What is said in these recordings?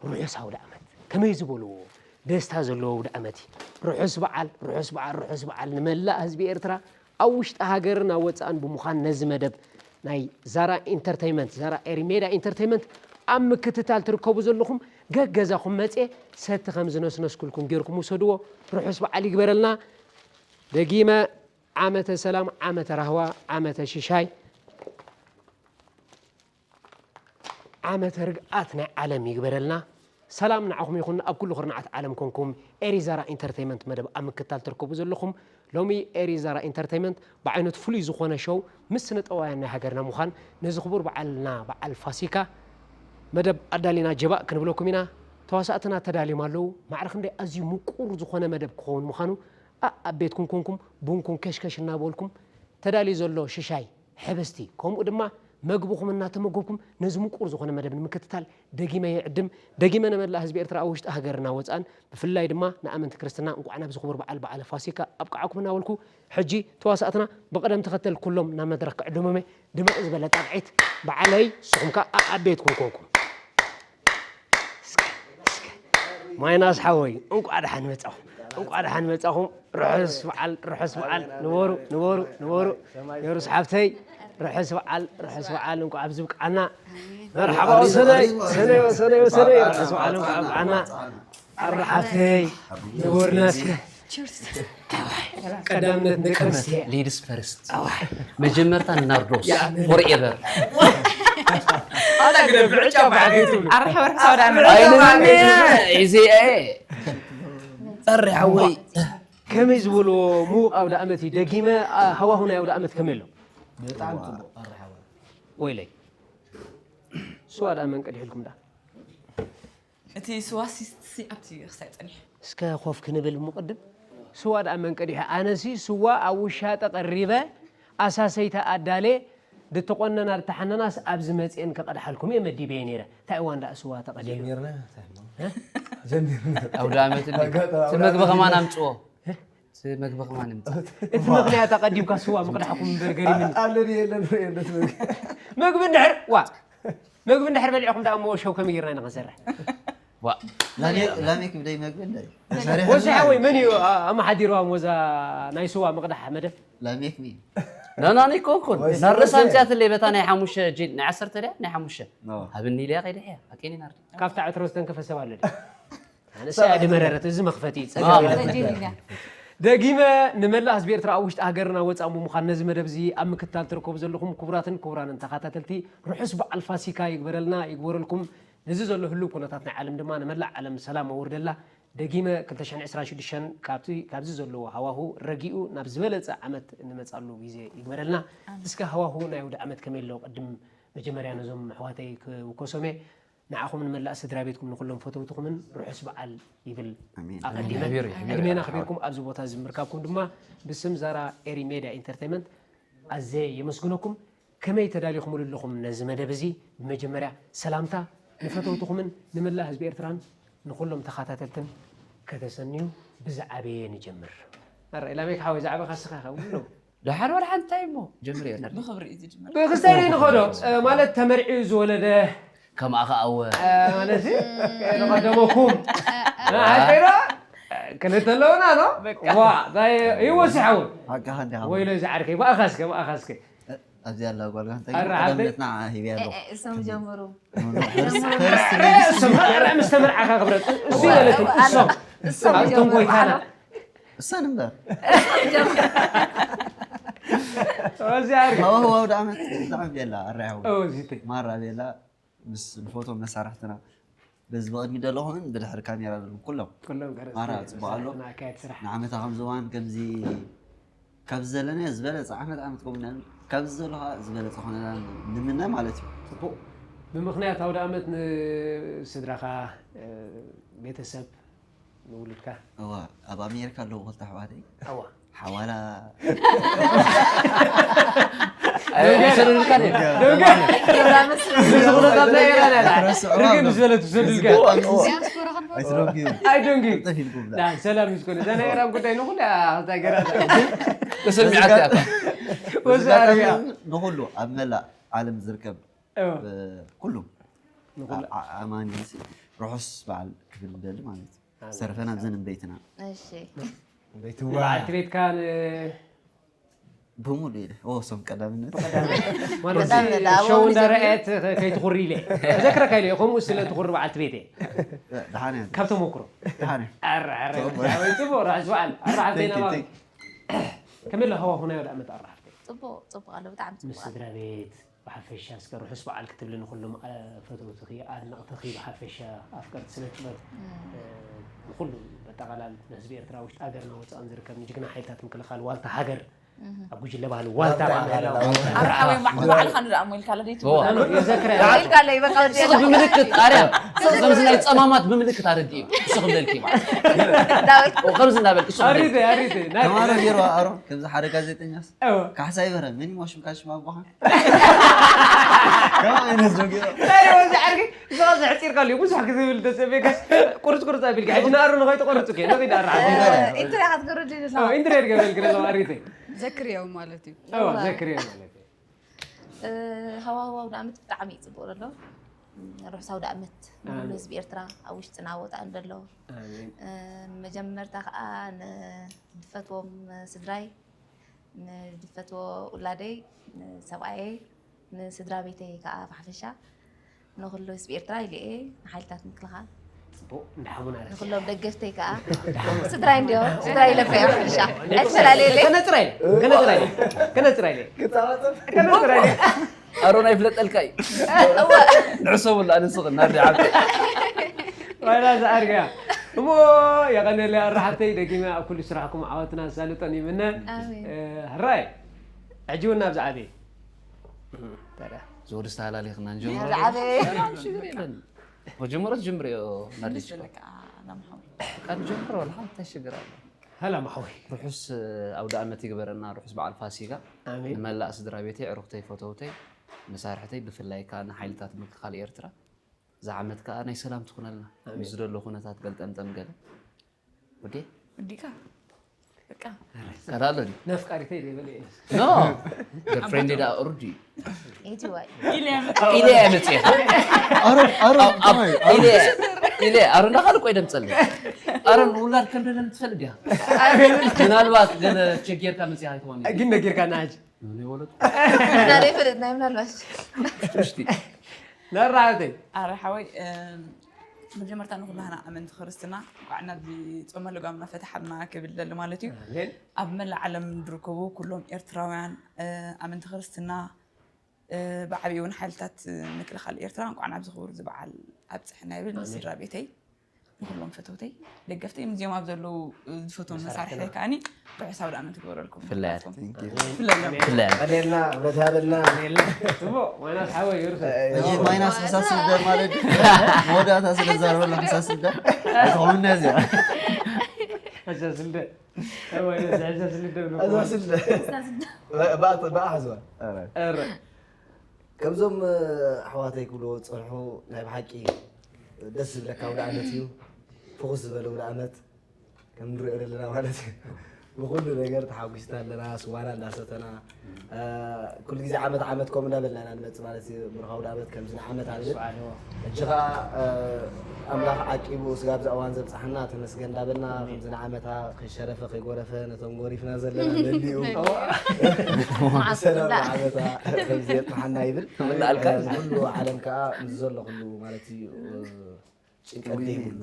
ርሑስ ኣውደ ዓመት። ከመይ ዝበልዎ ደስታ ዘለዎ ኣውደ ዓመት እዩ። ርሑስ በዓል፣ ርሑስ በዓል፣ ርሑስ በዓል ንመላእ ህዝቢ ኤርትራ ኣብ ውሽጢ ሃገርን ኣብ ወጻእን ብምዃን ነዚ መደብ ናይ ዛራ ኢንተርተይመንት፣ ዛራ ኤሪ ሜዳ ኢንተርተይመንት ኣብ ምክትታል ትርከቡ ዘለኹም ገገዛኹም መጽየ ሰቲ ከም ዝነስነስኩልኩም ጌርኩም ውሰድዎ። ርሑስ በዓል ይግበረልና። ደጊመ ዓመተ ሰላም፣ ዓመተ ራህዋ፣ ዓመተ ሽሻይ፣ ዓመተ ርግኣት ናይ ዓለም ይግበረልና። ሰላም ንዓኹም ይኹን፣ ኣብ ኩሉ ኩርናዓት ዓለም ኮንኩም ኤሪዛራ ኢንተርተይመንት መደብ ኣብ ምክታል ትርከቡ ዘለኹም። ሎሚ ኤሪዛራ ኢንተርተይመንት ብዓይነቱ ፍሉይ ዝኾነ ሾው ምስ ስነ-ጥበባውያን ናይ ሃገርና ምዃን ነዚ ክቡር በዓልና በዓል ፋሲካ መደብ ኣዳሊና ጀባእ ክንብለኩም ኢና። ተዋሳእትና ተዳልዮም ኣለዉ። ማዕረ ክንደይ ኣዝዩ ምቁር ዝኾነ መደብ ክኸውን ምዃኑ ኣኣብ ቤትኩም ኮንኩም ቡንኩም ከሽከሽ እናበልኩም ተዳልዩ ዘሎ ሽሻይ፣ ሕብስቲ፣ ከምኡ ድማ መግብኹም እናተመገብኩም ነዚ ምቁር ዝኾነ መደብ ንምክትታል ደጊመ ይዕድም። ደጊመ ንመላእ ህዝቢ ኤርትራ ኣብ ውሽጢ ሃገርና ወጻእን ብፍላይ ድማ ንኣመንቲ ክርስትና እንቋዕ ናብዚ ክቡር በዓል በዓለ ፋሲካ ኣብቅዓኩም እናበልኩ ሕጂ ተዋሳእትና ብቕደም ተኸተል ኩሎም ናብ መድረኽ ክዕድሞም እየ። ድምቕ ዝበለ ጣቕዒት በዓለይ ንስኹም ከኣ ኣኣብ ቤትኩም ኮንኩም። እስከ፣ እስከ። ማይናስ ሓወይ፣ እንቋዕ ደሓን መጻኹም። እንቋዕ ደሓን መጻኹም። ርሑስ በዓል፣ ርሑስ በዓል። ንበሩ፣ ንበሩ፣ ንበሩ። ዮሩስ ሓብተይ፣ ርሑስ በዓል፣ ርሑስ በዓል። እንቋዕ ኣብዚ ብቅዓና። መርሓባ ወሰነይ፣ ሰነይ፣ ወሰነይ፣ ወሰነይ። ርሑስ በዓል፣ እንቋዕ ብቅዓና። ኣረ ሓብተይ፣ ንበሩና እስከ። ቀዳምነት ንደቂ ኣንስትዮ። ሌዲስ ፈርስት። መጀመርታ ንናርዶስ ፎርኤቨር። ኣረ ሕበር ሳውዳን። ኣይንመንያ እዚ፣ እ፣ ጸሪ ሓወይ። ከመይ ዝበልዎ ምዉቕ ኣውደ ዓመት እዩ። ደጊመ፣ ኣ፣ ሃዋሁ ናይ ኣውደ ዓመት ከመይ ኣሎ? በጣም ጽቡቕ፣ ጸሪ ሓወይ። ወይለይ። ስዋ ደኣ መን ቀዲሕልኩም ደኣ? እቲ ስዋ ሲ-፣ ሲ-፣ ኣብቲ ክሳይ ጸኒሑ። እስከ ኮፍ ክንብል እሞ ቅድም። ስዋ ደኣ መን ቀዲሑ? ኣነሲ ስዋ ኣብ ውሻጠ ቀሪበ፣ ኣሳሰይታ ኣዳልየ፣ ድተቆነና ድተሓነናስ ኣብዚ መጽኤን ከቐድሓልኩም እየ መዲበየ ነይረ። እንታይ እዋን ደኣ ስዋ ተቐዲሑ? ጀሚርና፣ እንታይ እሞ? እ? ጀሚርና። ኣውደ ዓመት እንዲ። ኣጋጣሚ እቲ ኣውደ መግቢ ዓመት ከማን እንዲ። ኣምጽዎ። እ? እቲ መግቢ ከማን ኣምጽዎ። እቲ ምኽንያት ኣቐዲምካ ስዋ ምቕዳሕኩም እምበር ገሪምኒ። ኣ-፣ ኣሎ ድዩ የለን፣ የለን መግቢ። መግቢ እንድሕር፣ ዋ፣ መግቢ እንድሕር በሊዕኹም ደኣ እሞ ሸው ከመይ ጌርና ኢና ክንሰርሕ? ዋ። ላሜ-፣ ላሜክ ብደይ መግቢ እንደ ተሰሪሑ ወዚ ሓወይ መን እዩ ኣ-፣ ኣመሓዲርዋ እሞ እዛ ናይ ስዋ ምቕዳሕ መደብ? ላሜክ ሚ። ናና እኔ እኮ እኮ ወይስ ናርዶስ ወይስ ኣምጽኣትለይ በታ ናይ ሓሙሽተ ጂን፣ ናይ ዓሰርተ ድያ? ናይ ሓሙሽተ። ኖ። ሃብኒ ኢለያ ከይደ ሕያ። ኣኬኒ ናርዲ። ካብታ ዕትሮ ዝተንከፈ ሰብ ኣሎ ድዩ? ኣነስ እያ ድመረረት፣ እዚ መኽፈቲ እዩ፣ ጸገም ኣዎ። የለን። ጀሊላ። ደጊመ ንመላእ ህዝቢ ኤርትራ ኣብ ውሽጢ ሃገርና ወጻእን ብምዃን ነዚ መደብ እዚ ኣብ ምክትታል ትርከቡ ዘለኹም ክቡራትን ክቡራንን ተኻታተልቲ ርሑስ በዓል ፋሲካ ይግበረልና፣ ይግበረልኩም። ነዚ ዘሎ ህሉው ኩነታት ናይ ዓለም ድማ ንመላእ ዓለም ሰላም ኣውርደላ። ደጊመ ክልተ ሽሕን ዕስራን ሽዱሽተን ካብቲ፣ ካብዚ ዘለዎ ሃዋሁ ረጊኡ ናብ ዝበለጸ ዓመት እንመጻሉ ግዜ ይግበረልና። ኣሜን። እስከ ሃዋሁ ናይ ኣውደ ዓመት ከመይ ኣሎ? ቅድም መጀመርያ ነዞም ኣሕዋተይ ክውከሶም እየ። ንዓኹም ንመላእ ስድራ ቤትኩም ንኹሎም ፈተውትኹምን ርሑስ በዓል ይብል ኣሜን። ኣቐዲመ። ኣሜን። ኣሜን። ዕድሜን ኣኽቢርኩም ኣብዚ ቦታ እዚ ምርካብኩም ድማ ብስም ዛራ ኤሪ ሜድያ ኢንተርቴይመንት ኣዝየ የመስግነኩም። ከመይ ተዳሊኹምሉ ኣለኹም ነዚ መደብ እዚ? ብመጀመርያ ሰላምታ ንፈተውትኹምን ንመላእ ህዝቢ ኤርትራን ንኹሎም ተኻታተልትን ከተሰንዩ ብዝዓበየ ንጀምር። ኣረ ኢላሜክ ሓወይ፣ ዛዕባኻ እስኻ ኢኻ፣ ውሎ። ደሓር ወላ ሓንቲ እንታይ እሞ? ጀምር እየ፣ ነር። ብኽብሪ እዩ ዝጅምር። ብክስታይ ንኸዶ፣ እ፣ ማለት ተመርዕዩ ዝወለደ ከማኻ ኣወ። እ፣ ማለት፣ እ፣ ንቐደመኩም። እ፣ ሓቀይና? እ፣ ክልተ ኣለውና፣ ኖ? በቃ። ዋ፣ ታይ፣ ይወሲ ሓወይ። ሓቅኻ እንዲኻ። ወይሎ እዚ ዓርከይ፣ ብኣኻ እስከ፣ ብኣኻ እስከ። እ፣ ኣብዚ ኣላ ጓል ጋንታ ኣረ፣ ቀዳምነት ዓርከይ። ንዓ ሂብያ ኣለኹ። እ፣ እ፣ እሶም ጀምሩ። ኖ፣ ኖ፣ ፈርስት፣ ፈርስት ሌዲስ። እሶም፣ ኣረ፣ ምስ ተመርዓኻ ክብረት። እሱ ይበለትም፣ እሶም። እሶም ኣብቶም ጀምሩ፣ ጎይታና። በዓሎም። እሰን እምበር። እዚኣ ኣርኪ። ሃዋህው ኣውደ ዓመት ብጣዕሚ ቤላ ኣራያው። ኦ፣ እዚተይ። ማራ ቤላ ምስ ንፈትዎም መሳርሕትና በዚ ብቕድሚ ዘለኹምን ብድሕሪ ካሜራ ዘለኹም ኩሎም። ኩሎም ቀረጽቲ ማራ ጽቡቕ ኣሎ። ስራሕትና ኣካየድቲ ስራሕ። ንዓመታ ከምዚ እዋን ከምዚ ካብዚ ዘለናዮ ዝበለጸ ዓመት ዓመት ከምኡ ኢልና ካብዚ ዘሎ ከዓ ዝበለጸ ኮነና ንምነ ማለት እዩ። ጽቡቕ። ብምኽንያት ኣውደ ዓመት ንስድራኻ፣ እ፣ ቤተሰብ ንውሉድካ? እዋ፣ ኣብ ኣሜሪካ ኣለዉ ክልተ ኣሕዋተይ። እዋ። ሓዋላ። ኣይ፣ ኣይሰደዱልካን እዮም። ደንገ። ደንገ። ምስ ኩነታት ናይ ኢራን ኣላ። ርግእ ምስ በለት ዝሰዱልካ። እዋ፣ እዋ። ዲያስፖራ ክንፈልጥ። ኣይትደንግዩ። ኣይደንግዩ። ቅልጥፍ ኢልኩም ብላ። ዳ፣ ሰላም ምስ ኮነ። እዛ ናይ ኢራን ጉዳይ ንኹሉ እያ፣ እታ ገራ እታ። ተሰሚዓት እያ እታ። ወዛ ኣረብያ። ንኹሉ ኣብ መላእ ዓለም ዝርከብ እዎ። እ፣ ኩሉ ንኹሉ። ኣ-፣ ኣ-፣ ኣማኒ ሲ-፣ ርሑስ በዓል ክብል እደሊ ማለት እዩ። ኣሜን። ዝተረፈ ናብዘን እምበይትና እሺ በይትዋ በዓልቲ ቤትካ ን- ብሙሉ ኢለ ወሶም ቀዳምነት ማለት ቀዳምነት፣ ኣብ ሸው ወንዝ እንዳረኣየት ከይትኹሪ ኢለ ዘክረካ ኢለ ከምኡ ስለ ትኹሪ በዓልቲ ቤት እየ ደሓን እያ ካብ ተመክሮ ደሓን እያ ኣረ ኣረ ብጣዕሚ ጽቡቕ ራስ በዓል ኣረ ሓፍተይና Thank you, ማሚ thank you። ከመይ ኣለኻ ዋኹና ወደ ዓመት ኣረ ሓፍተይ ጽቡቕ ጽቡቕ ኣሎ ብጣዕሚ ምስ ጽቡቕ ኣሎ ስድራ ቤት ብሓፈሻ እስከ ርሑስ በዓል ክትብሊ ንኩሎም ኣ- ፈተውትኺ ኣድነቕትኺ ብሓፈሻ ኣፍቀርቲ ስነ ጥበብ እ፣ ንኩሉ በጠቓላል ንህዝቢ ኤርትራ ውሽጢ ሃገርና ወፃእን ዝርከብ ንጅግና ሓይልታት ምክልኻል ዋልታ ሃገር ኣብ ጉጅለ ባህሊ ዋልታ ዋልታ ባህላዊ ባህላዊ ዋልታ ኣብ ሓወይ ባዕልካ ንደኣ ሞይልካ ለደይት እዎ። የዘክረ ኢልካ ኣለይ በቃ ወዲ እሱ ብምልክት ኣርያ ከምዚ ናይ ጸማማት ብምልክት ኣረድእ እሱ ክብለልኪ ማለት ዳዊት ከምዚ እንዳበልክ እሱ ክብለልኪ። ኣሪተ ኣሪተ ናይ ተማረ ገይሩ ኣሮ ከምዚ ሓደ ጋዜጠኛስ እዎ። ካሕሳ ይበረ ምን ይሞሽም ካሽ ማቦኻ ከማ ዓይነት ዞ ገይሩ ናይ ወዚ ዓርኪ ዝቐዝ ሕፂርካ ኣሎ ብዙሕ ግዜ ዝብል ተሰቤካ ቁርፅ ቁርፅ ኣቢልካ ሕጂ ንኣሩ ንኸይትቆርፅ ከ ንኺድ ኣራ ኢንትሪ ክትገርድ ይደላ ኢንትሬድ ገበል ግረ ኣሪተ ዘክርዮ ማለት እዩ። እዎ ዘክርዮ ማለት እዩ ሃዋህው ኣውደ ዓመት ብጣዕሚ እዩ ፅቡቅ ዘሎ ርሑስ ኣውደ ዓመት ንኩሉ ኣሜን። ህዝቢ ኤርትራ ኣብ ውሽጥና ወፃእን ዘሎ ኣሜን እ፣ መጀመርታ ከዓ ንድፈትዎም ስድራይ ንድፈትዎ ውላደይ ንሰብኣየይ ንስድራ ቤተይ ከዓ ብሓፈሻ ንኩሉ ህዝቢ ኤርትራ ኢለ እየ ንሓይልታት ምክልኻል ፅቡቅ እንዳሓሙና ረስ ንኩሎም ደገፍተይ ከዓ ስድራይ እንዲዮ ስድራይ ኢለካ እየ ብሓፈሻ ኣይፈላለየለይ ከነፅራ ኢለ ከነፅራ ኢለ ከነፅራ ኢለ ከነፅራ ኢለ ኣሮን ኣይፍለጠልካ እዩ። ንዕሰቡላ ንስኽ እናዲ ዓብዲ ዋላ ዝኣርግያ እሞ የቐነለ ኣራሓተይ ደጊመ ኣብ ኩሉ ስራሕኩም ዓወትና ኣሳልጦን ይምነ ኣሜን። እ፣ ሕራይ ሕጂ እውን ናብ ዝዓበየ ተራ ዝወዲ ዝተሃላሊኽና ዝዓበየ ሽግር የለን። መጀመርያ ትጅምርዮ ናዲች ዘለካ ናምሓው ቃል ጀምሮ ወላ እንታይ ሽግር ኣሎ? ሰላም ሓወይ ርሑስ ኣውደ ዓመት ይግበረና። ርሑስ በዓል ፋሲጋ ኣሜን ንመላእ ስድራ ቤተይ፣ ዕሩኽተይ፣ ፈተውተይ፣ መሳርሕተይ ብፍላይ ከዓ ንሓይልታት ምክልኻል ኤርትራ እዛ ዓመት ከዓ ናይ ሰላም ትኹነልና። ኣሜን። ምስ ዝደሎ ኩነታት ገልጠምጠም ገለ ወዴ ወዲካ በቃ ቀዳሎ ድዩ? ነፍቃሪተይ ዘይበለ እየ ኖ ገርፍሬንድ ዳ ኦርዲ ኢቲ ዋይ ኢለ እየ መፅእ ኣሮን ኣሮን ከማይ ኢለ ኢለ ኣሮን ዳኻል ቆይ ደምፀለ ኣሮን ውላድ ከም ደለም ትፈልጥ ዲኻ? ምናልባት ገለ ቸጌርካ መፅእ ኣይትኾን ግን ነጊርካ ናጅ ወለድ ናይ ፍልጥ ናይ ምናልባት ትሽቲ ናራሃተይ ኣረ ሓወይ መጀመርታ ንኩላህና ኣመንቲ ክርስትና እንኳዕ ናብዚ ጾመ ልጓምና ፈትሓና ክብል ደሊ ማለት እዩ። ኣብ መላእ ዓለም ዝርከቡ ኩሎም ኤርትራውያን ኣመንቲ ክርስትና ብዓብዪ እውን ሓይልታት ምክልኻል ኤርትራ እንኳዕ ናብዚ ክቡር እዚ በዓል ኣብፅሐና ይብል። ንስድራ ቤተይ ንኩሎም ፈተውተይ ደገፍተይ ምስዚኦም ኣብ ዘለዉ ዝፈትዎም መሳርሒ ከዓኒ ርሑስ ኣውደ ዓመት ይግበረልኩም። ፍለያት። ፍለዮም። ፍለያት። ቀኔልና ብረት ያበልና ጽቡቅ ዋና ሓወይ ይርሰ እዚ ማይናስ ሓሳስብ ደ ማለት መወዳእታ ስለ ዛረበላ ሓሳስብ ደ ኣይትኾንና እዚኣ ሓሳስብ ደ ሓሳስብ ደ እዛ ስለ ብኣሕዝዋ ኧረ ከምዞም ኣሕዋተይ ክብልዎ ዝፀንሑ ናይ ብሓቂ ደስ ዝብለካ ውደ ዓመት እዩ። ፍኹስ ዝበለ ውደ ዓመት ከም ንሪኦ ዘለና ማለት እዩ። ብኩሉ ነገር ተሓጒስና ኣለና። ስዋና እንዳሰተና ኩሉ ግዜ ዓመት ዓመት ከምኡ እንዳበልና ኢና ንመፅእ ማለት እዩ። ብሩኽ ኣውደ ዓመት ከምዚ ንዓመት ኣንብል ሕጂ ከዓ ኣምላኽ ዓቂቡ ስጋብ እዚ እዋን ዘብፅሓና ተመስገን እንዳበልና ከምዚ ንዓመታ ከይሸረፈ ከይጎረፈ ነቶም ጎሪፍና ዘለና መሊኡ ብሰላም ንዓመታ ከምዚ የብፅሓና ይብል። ምልኣልካ እዩ። ኩሉ ዓለም ከዓ ምስ ዘሎ ኩሉ ማለት እዩ ጭንቀት ዘይብሉ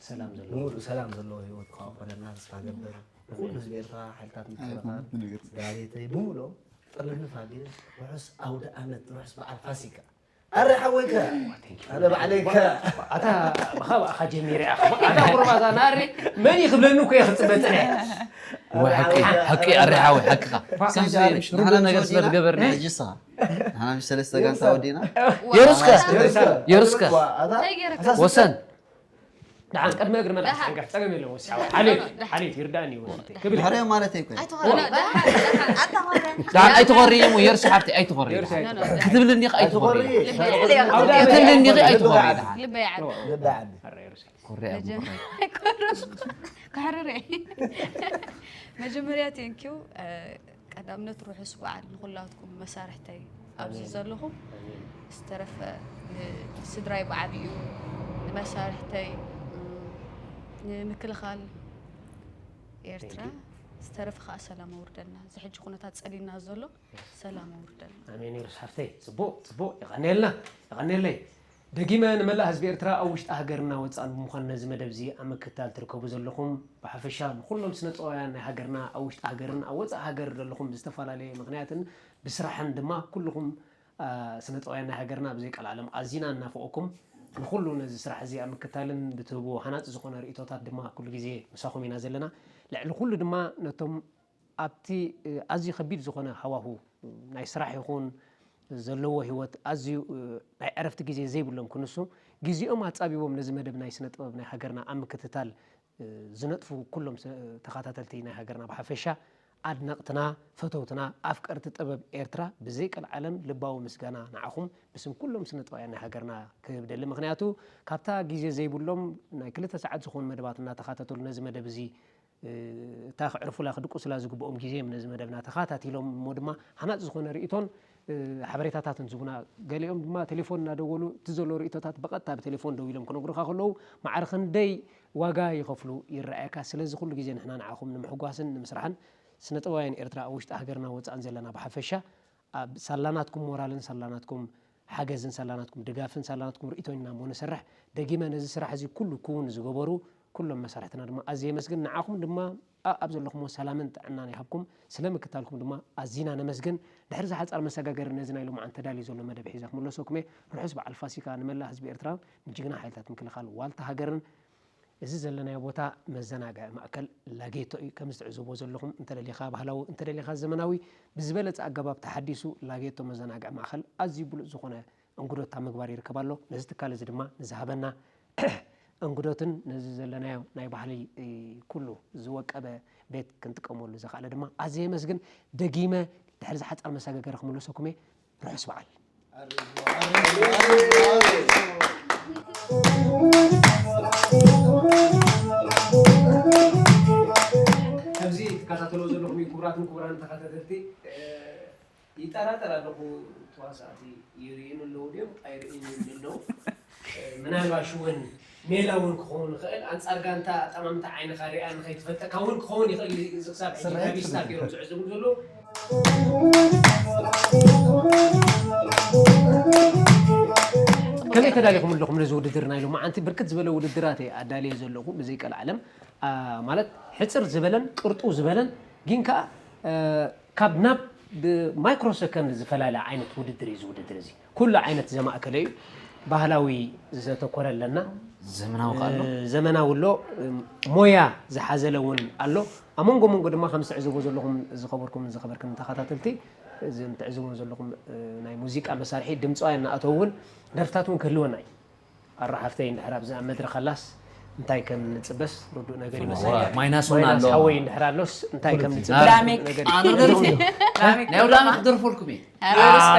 ሰላም ዘለዎ ብምሉእ ሰላም ዘለዎ ህይወት ክኾነልና ተስፋ ገብር። ንኩሉ ህዝቢ ኤርትራ ሓይልታት ምክልኻል ስድራ ቤተይ ብምሉኦም ጥርንፍ ኣቢለ ርሑስ ኣውደ ዓመት ርሑስ በዓል ፋሲካ። ኣረ ሓወይከ ኣነ ባዕለይከ ኣታ ብኻባእኻ ጀሚረ ኣታ ቁርባታ ናሪ መን እዩ ክብለኒ እኮ እየ ክፅበ ፅነ ወይ ሓቂ ሓቂ ኣረ ሓወይ ሓቅኻ። ከምዚ ሽሩዶ ነገር ስለ ትገበርኒ ሕጂ ስኻ ንሕና ምስ ሰለስተ ጋንታ ወዲና የሩስከ የሩስከ ኣታ ወሰን ደሓን ቅድሚ እግሪ መልኣስ ሓንጋፍ ፀገም የለዎ ሲሓዋ ሓሌት ሓሌት ይርዳእኒ ይወስድ ክብል ድሕሪኦም ማለት ኣይኮነ ኣይትኾነ ኣታ ኾነ ደሓን ኣይትኾሪ እሞ የርሲ ሓፍቲ ኣይትኾሪ የርሲ ኣይትኾሪ ክትብልኒ ኣይትኾሪ ልሕልያ ክትብልኒ ኣይትኾሪ ደሓን ልበይ ዓቢ ልቢ ዓቢ ኮርያ ከሕርር እየ። መጀመርያ ቴንኪው ቀዳምነት ርሑስ በዓል ንኩላትኩም መሳርሕተይ ኣብዚ ዘለኹም ዝተረፈ ንስድራይ ብዓብዩ መሳርሕተይ፣ እም፣ ንምክልኻል ኤርትራ ዝተረፈ ከዓ ሰላም ኣውርደልና። እዚ ሕጂ ኩነታት ጸሊና ዘሎ ሰላም ኣውርደልና። ኣሜን። ይርስ ሓፍተይ፣ ጽቡቕ፣ ጽቡቕ፣ የቐንየልና፣ የቐንየለይ። ደጊመ ንመላእ ህዝቢ ኤርትራ ኣብ ውሽጢ ሃገርና ወጻእን ብምዃን ነዚ መደብ እዚ ኣብ ምክትታል ትርከቡ ዘለኹም፣ ብሓፈሻ ንኹሎም ስነጥበባውያን ናይ ሃገርና ኣብ ውሽጢ ሃገርን ኣብ ወጻኢ ሃገር ዘለኹም ብዝተፈላለየ ምኽንያትን ብስራሕን ድማ ኩልኹም፣ ኣ፣ ስነጥበባውያን ናይ ሃገርና ብዘይ ቀልዓለም ኣዚና እናፈቐኩም ንኹሉ ነዚ ስራሕ እዚ ኣብ ምክታልን ብትህብዎ ሃናጺ ዝኾነ ርእይቶታት ድማ ኩሉ ግዜ ምሳኹም ኢና ዘለና። ልዕሊ ኩሉ ድማ ነቶም ኣብቲ፣ እ፣ ኣዝዩ ከቢድ ዝኾነ ሃዋሁ ናይ ስራሕ ይኹን ዘለዎ ህይወት ኣዝዩ፣ እ፣ ናይ ዕረፍቲ ግዜ ዘይብሎም ክንሱ ግዜኦም ኣጻቢቦም ነዚ መደብ ናይ ስነ ጥበብ ናይ ሃገርና ኣብ ምክትታል፣ እ፣ ዝነጥፉ ኩሎም ሰ-፣ ተኸታተልቲ ናይ ሃገርና ብሓፈሻ ኣድነቕትና፣ ፈተውትና፣ ኣፍቀርቲ ጥበብ ኤርትራ ብዘይ ቀልዓለም ልባዊ ምስጋና ንዓኹም ብስም ኩሎም ስነ ጥበባውያን ናይ ሃገርና ክህብ ደሊ። ምኽንያቱ ካብታ ግዜ ዘይብሎም ናይ ክልተ ሰዓት ዝኾኑ መደባት እናተኻታተሉ ነዚ መደብ እዚ እታ ክዕርፉላ ክድቁስላ ዝግብኦም ግዜ እዮም ነዚ መደብና ተኸታቲሎም እሞ ድማ ሃናጺ ዝኾነ ርእይቶን፣ እ፣ ሓበሬታታትን ዝቡና። ገሊኦም ድማ ቴሌፎን እናደወሉ እቲ ዘሎ ርእይቶታት ብቐጥታ ብቴሌፎን ደው ኢሎም ክነግሩኻ ከለዉ ማዕረ ክንደይ ዋጋ ይኸፍሉ ይረኣየካ። ስለዚ ኩሉ ግዜ ንሕና ንዓኹም ንምሕጓስን ንምስራሕን ስነ ጥበባውያን ኤርትራ ኣብ ውሽጢ ሃገርና ወጻእን ዘለና ብሓፈሻ ኣብ ሳላናትኩም ሞራልን ሳላናትኩም ሓገዝን ሳላናትኩም ድጋፍን ሳላናትኩም ርእይቶን ኢና እሞ ንሰርሕ። ደጊመ ነዚ ስራሕ እዚ ኩሉ ክውን ዝገበሩ ኩሎም መሳርሕትና ድማ ኣዝየ የመስግን። ንዓኹም ድማ ኣ-፣ ኣብ ዘለኹምዎ ሰላምን ጥዕናን ይሃብኩም። ስለ ምክታልኩም ድማ ኣዚና ነመስግን። ድሕሪ ዝሓጻር መሰጋገሪ ነዚ ናይ ሎማዓንቲ ተዳልዩ ዘሎ መደብ ሒዘ ክምለሰኩም እየ። ርሑስ በዓል ፋሲካ ንመላእ ህዝቢ ኤርትራ፣ ንጅግና ሓይልታት ምክልኻል ዋልታ ሃገርን። እዚ ዘለናዮ ቦታ መዘናግዒ ማእከል ላጌቶ እዩ። ከምዚ ትዕዘብዎ ዘለኹም እንተደሊኻ ባህላዊ እንተደሊኻ ዘመናዊ ብዝበለጸ ኣገባብ ተሓዲሱ ላጌቶ መዘናግዒ ማእከል ኣዝዩ ብሉጽ ዝኾነ እንግዶት ኣብ ምግባር ይርከብ ኣሎ። ነዚ ትካል እዚ ድማ ንዝሃበና እንግዶትን ነዚ ዘለናዮ ናይ ባህሊ፣ እ፣ ኩሉ ዝወቀበ ቤት ክንጥቀመሉ ዘኽኣለ ድማ ኣዝየ የመስግን። ደጊመ ድሕሪ ዝሓጻር መሰጋገሪ ክምለሰኩም እየ። ርሑስ በዓል። ከምዚ ትከታተልዎ ዘለኹም እዩ፣ ክቡራትን ክቡራን ተኸታተልቲ፣ እ፣ ይጠራጠር ኣለኹ፣ ተዋሳእቲ ይርእዩኒ ኣለዉ ድዮም ኣይርእዩኒ ኣለዉ? እ፣ ምናልባሽ እውን ሜላ እውን ክኸውን ይኽእል፣ ኣንጻር ጋንታ ኣጠማምታ ዓይንኻ ሪኣ ንኸይትፈልጠካ እውን ክኸውን ይኽእል እዩ። እዚ ክሳብ ሕጂ ስርሒት ካብ ይስታ ገይሮም ዝዕዘቡ ዘለዉ። ከመይ ተዳሊኹም ኣለኹም ነዚ ውድድር ናይ ሎማዓንቲ? ብርክት ዝበለ ውድድራት እየ ኣዳልየ ዘለኹ ብዘይ ቀልዓለም። ኣ፣ ማለት ሕጽር ዝበለን ቅርጡ ዝበለን ግን ከኣ፣ እ፣ ካብ ናብ ብማይክሮ ሰከንድ ዝፈላለ ዓይነት ውድድር እዩ። እዚ ውድድር እዚ ኩሉ ዓይነት ዘማእከለ እዩ። ባህላዊ ዘተኮረ ኣለና። ዘመናዊ ከኣ ኣሎ። እ፣ ዘመናዊ ኣሎ። እ፣ ሞያ ዝሓዘለ እውን ኣሎ። ኣብ መንጎ መንጎ ድማ ከም ትዕዘብዎ ዘለኹም ዝኸበርኩም ዝኸበርክን ተኸታተልቲ፣ እዚ ትዕዘብዎ ዘለኹም፣ እ፣ ናይ ሙዚቃ መሳርሒ ድምጻውያን እናኣተው እውን ደርፍታት እውን ክህልወና እዩ። ኣራ ሓፍተይ እንድሕር ኣብዚ ኣብ መድረኽ ኣላስ እንታይ ከም ንጽበስ ርዱእ ነገር ይመስለኒ። ማይናስ እውን ኣሎ። ሓወይ እንድሕር ኣሎስ እንታይ ከም ንጽበስ ዳሜክ። ርዱእ ነገር ኣነ ይመስለኒ። ደርፊ። ዳሜክ ናይ ወዳመ ክደርፈልኩም እየ።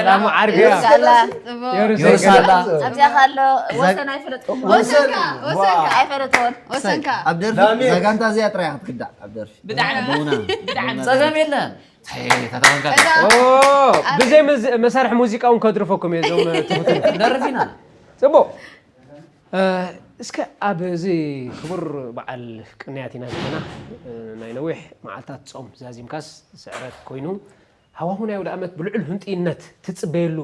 ላሙ ዓርቢ እያ። ዮርስ ኣላ። ጽቡቕ። ዮርስ ዮርስ ኣላ። ኣብዚኣ ካሎ ወሰን ኣይፈለጥኩም። ወሰንካ፣ ወሰንካ። ኣይፈለጥዎን። ወሰንካ። ኣብ ደርፊ ዳሜክ። እዛ ጋንታ እዚኣ ጥራይ ክትክዳዕ ኣብ ደርፊ። ብጣዕሚ። ኣቦና። ብጣዕሚ። ጸገም የለን። ሄይ፣ ተተመልከት። እዛ ኦ፣ ኣብ ብዘይ መዝ-፣ መሳርሒ ሙዚቃ እውን ከድርፈኩም እየ፣ እዞም ትፉትን። ደርፍ ኢና። ጽቡቕ። እ፣ እስከ ኣብ እዚ ክቡር በዓል ቅንያት ኢና ዘለና፣ እ፣ ናይ ነዊሕ መዓልታት ጾም ዛዚምካስ ስዕረት ኮይኑ፣ ሃዋሁ ናይ ኣውደ ኣመት ብልዑል ህንጥይነት ትጽበየሉ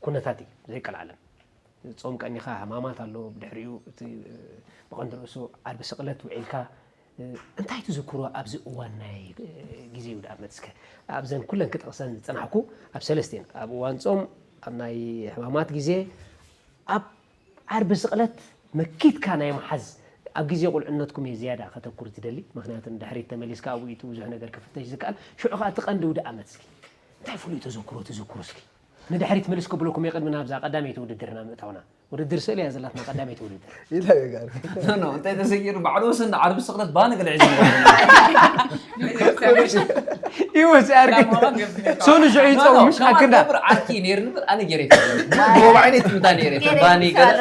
ኩነታት እዩ፣ ዘይቀልዓለም። ጾም ቀኒኻ ሕማማት ኣሎ፣ ብድሕሪኡ እቲ፣ እ፣ ብቐንዲ ርእሱ ዓርቢ ስቕለት ውዒልካ፣ እ፣ እንታይ ትዝክሮ ኣብዚ እዋን ናይ፣ እ፣ ግዜ ይሁዳ ኣመት? እስከ ኣብዘን ኩለን ክጠቕሰን ዝጸናሕኩ ኣብ ሰለስቴን፣ ኣብ እዋን ጾም፣ ኣብ ናይ ሕማማት ግዜ፣ ኣብ ዓርቢ ስቕለት መኪትካ ናይ ምሓዝ፣ ኣብ ግዜ ቁልዕነትኩም እየ ዝያዳ ከተኩር ዝደሊ፣ ምኽንያቱ ንድሕሪት ተመሊስካ ኣብኡ እቲ ብዙሕ ነገር ክፍተሽ ዝከኣል። ሽዑ ኸኣ እቲ ቀንዲ ውዳ ኣመት እስኪ እንታይ ፍሉይ ተዘክሮ ትዝክሩ እስኪ? ንድሕሪት ምልስ ክብለኩም እየ ቅድሚ ናብዛ ቀዳመይቲ ውድድርና ምእታውና። ውድድር ስእሊ እያ ዘላትና ቀዳመይቲ ውድድር። ኢላ እየ ጋር። ኖ፣ ኖ፣ እንታይ ተሰጊሩ ባዕሉ ወሰን ዓርቢ ስቕለት ባኒ ገለ ሒዙ። ይወስ ኣርግ። ሶኑ ሽዑ ይጸው፣ ምሽ ኣክንዳ። ዓርኪ ነይሩ ንበር፣ ኣነ ገይረ ይፈልጥ። ብወብ ዓይነት ምታ ነይረ፣ ባኒ ገለ።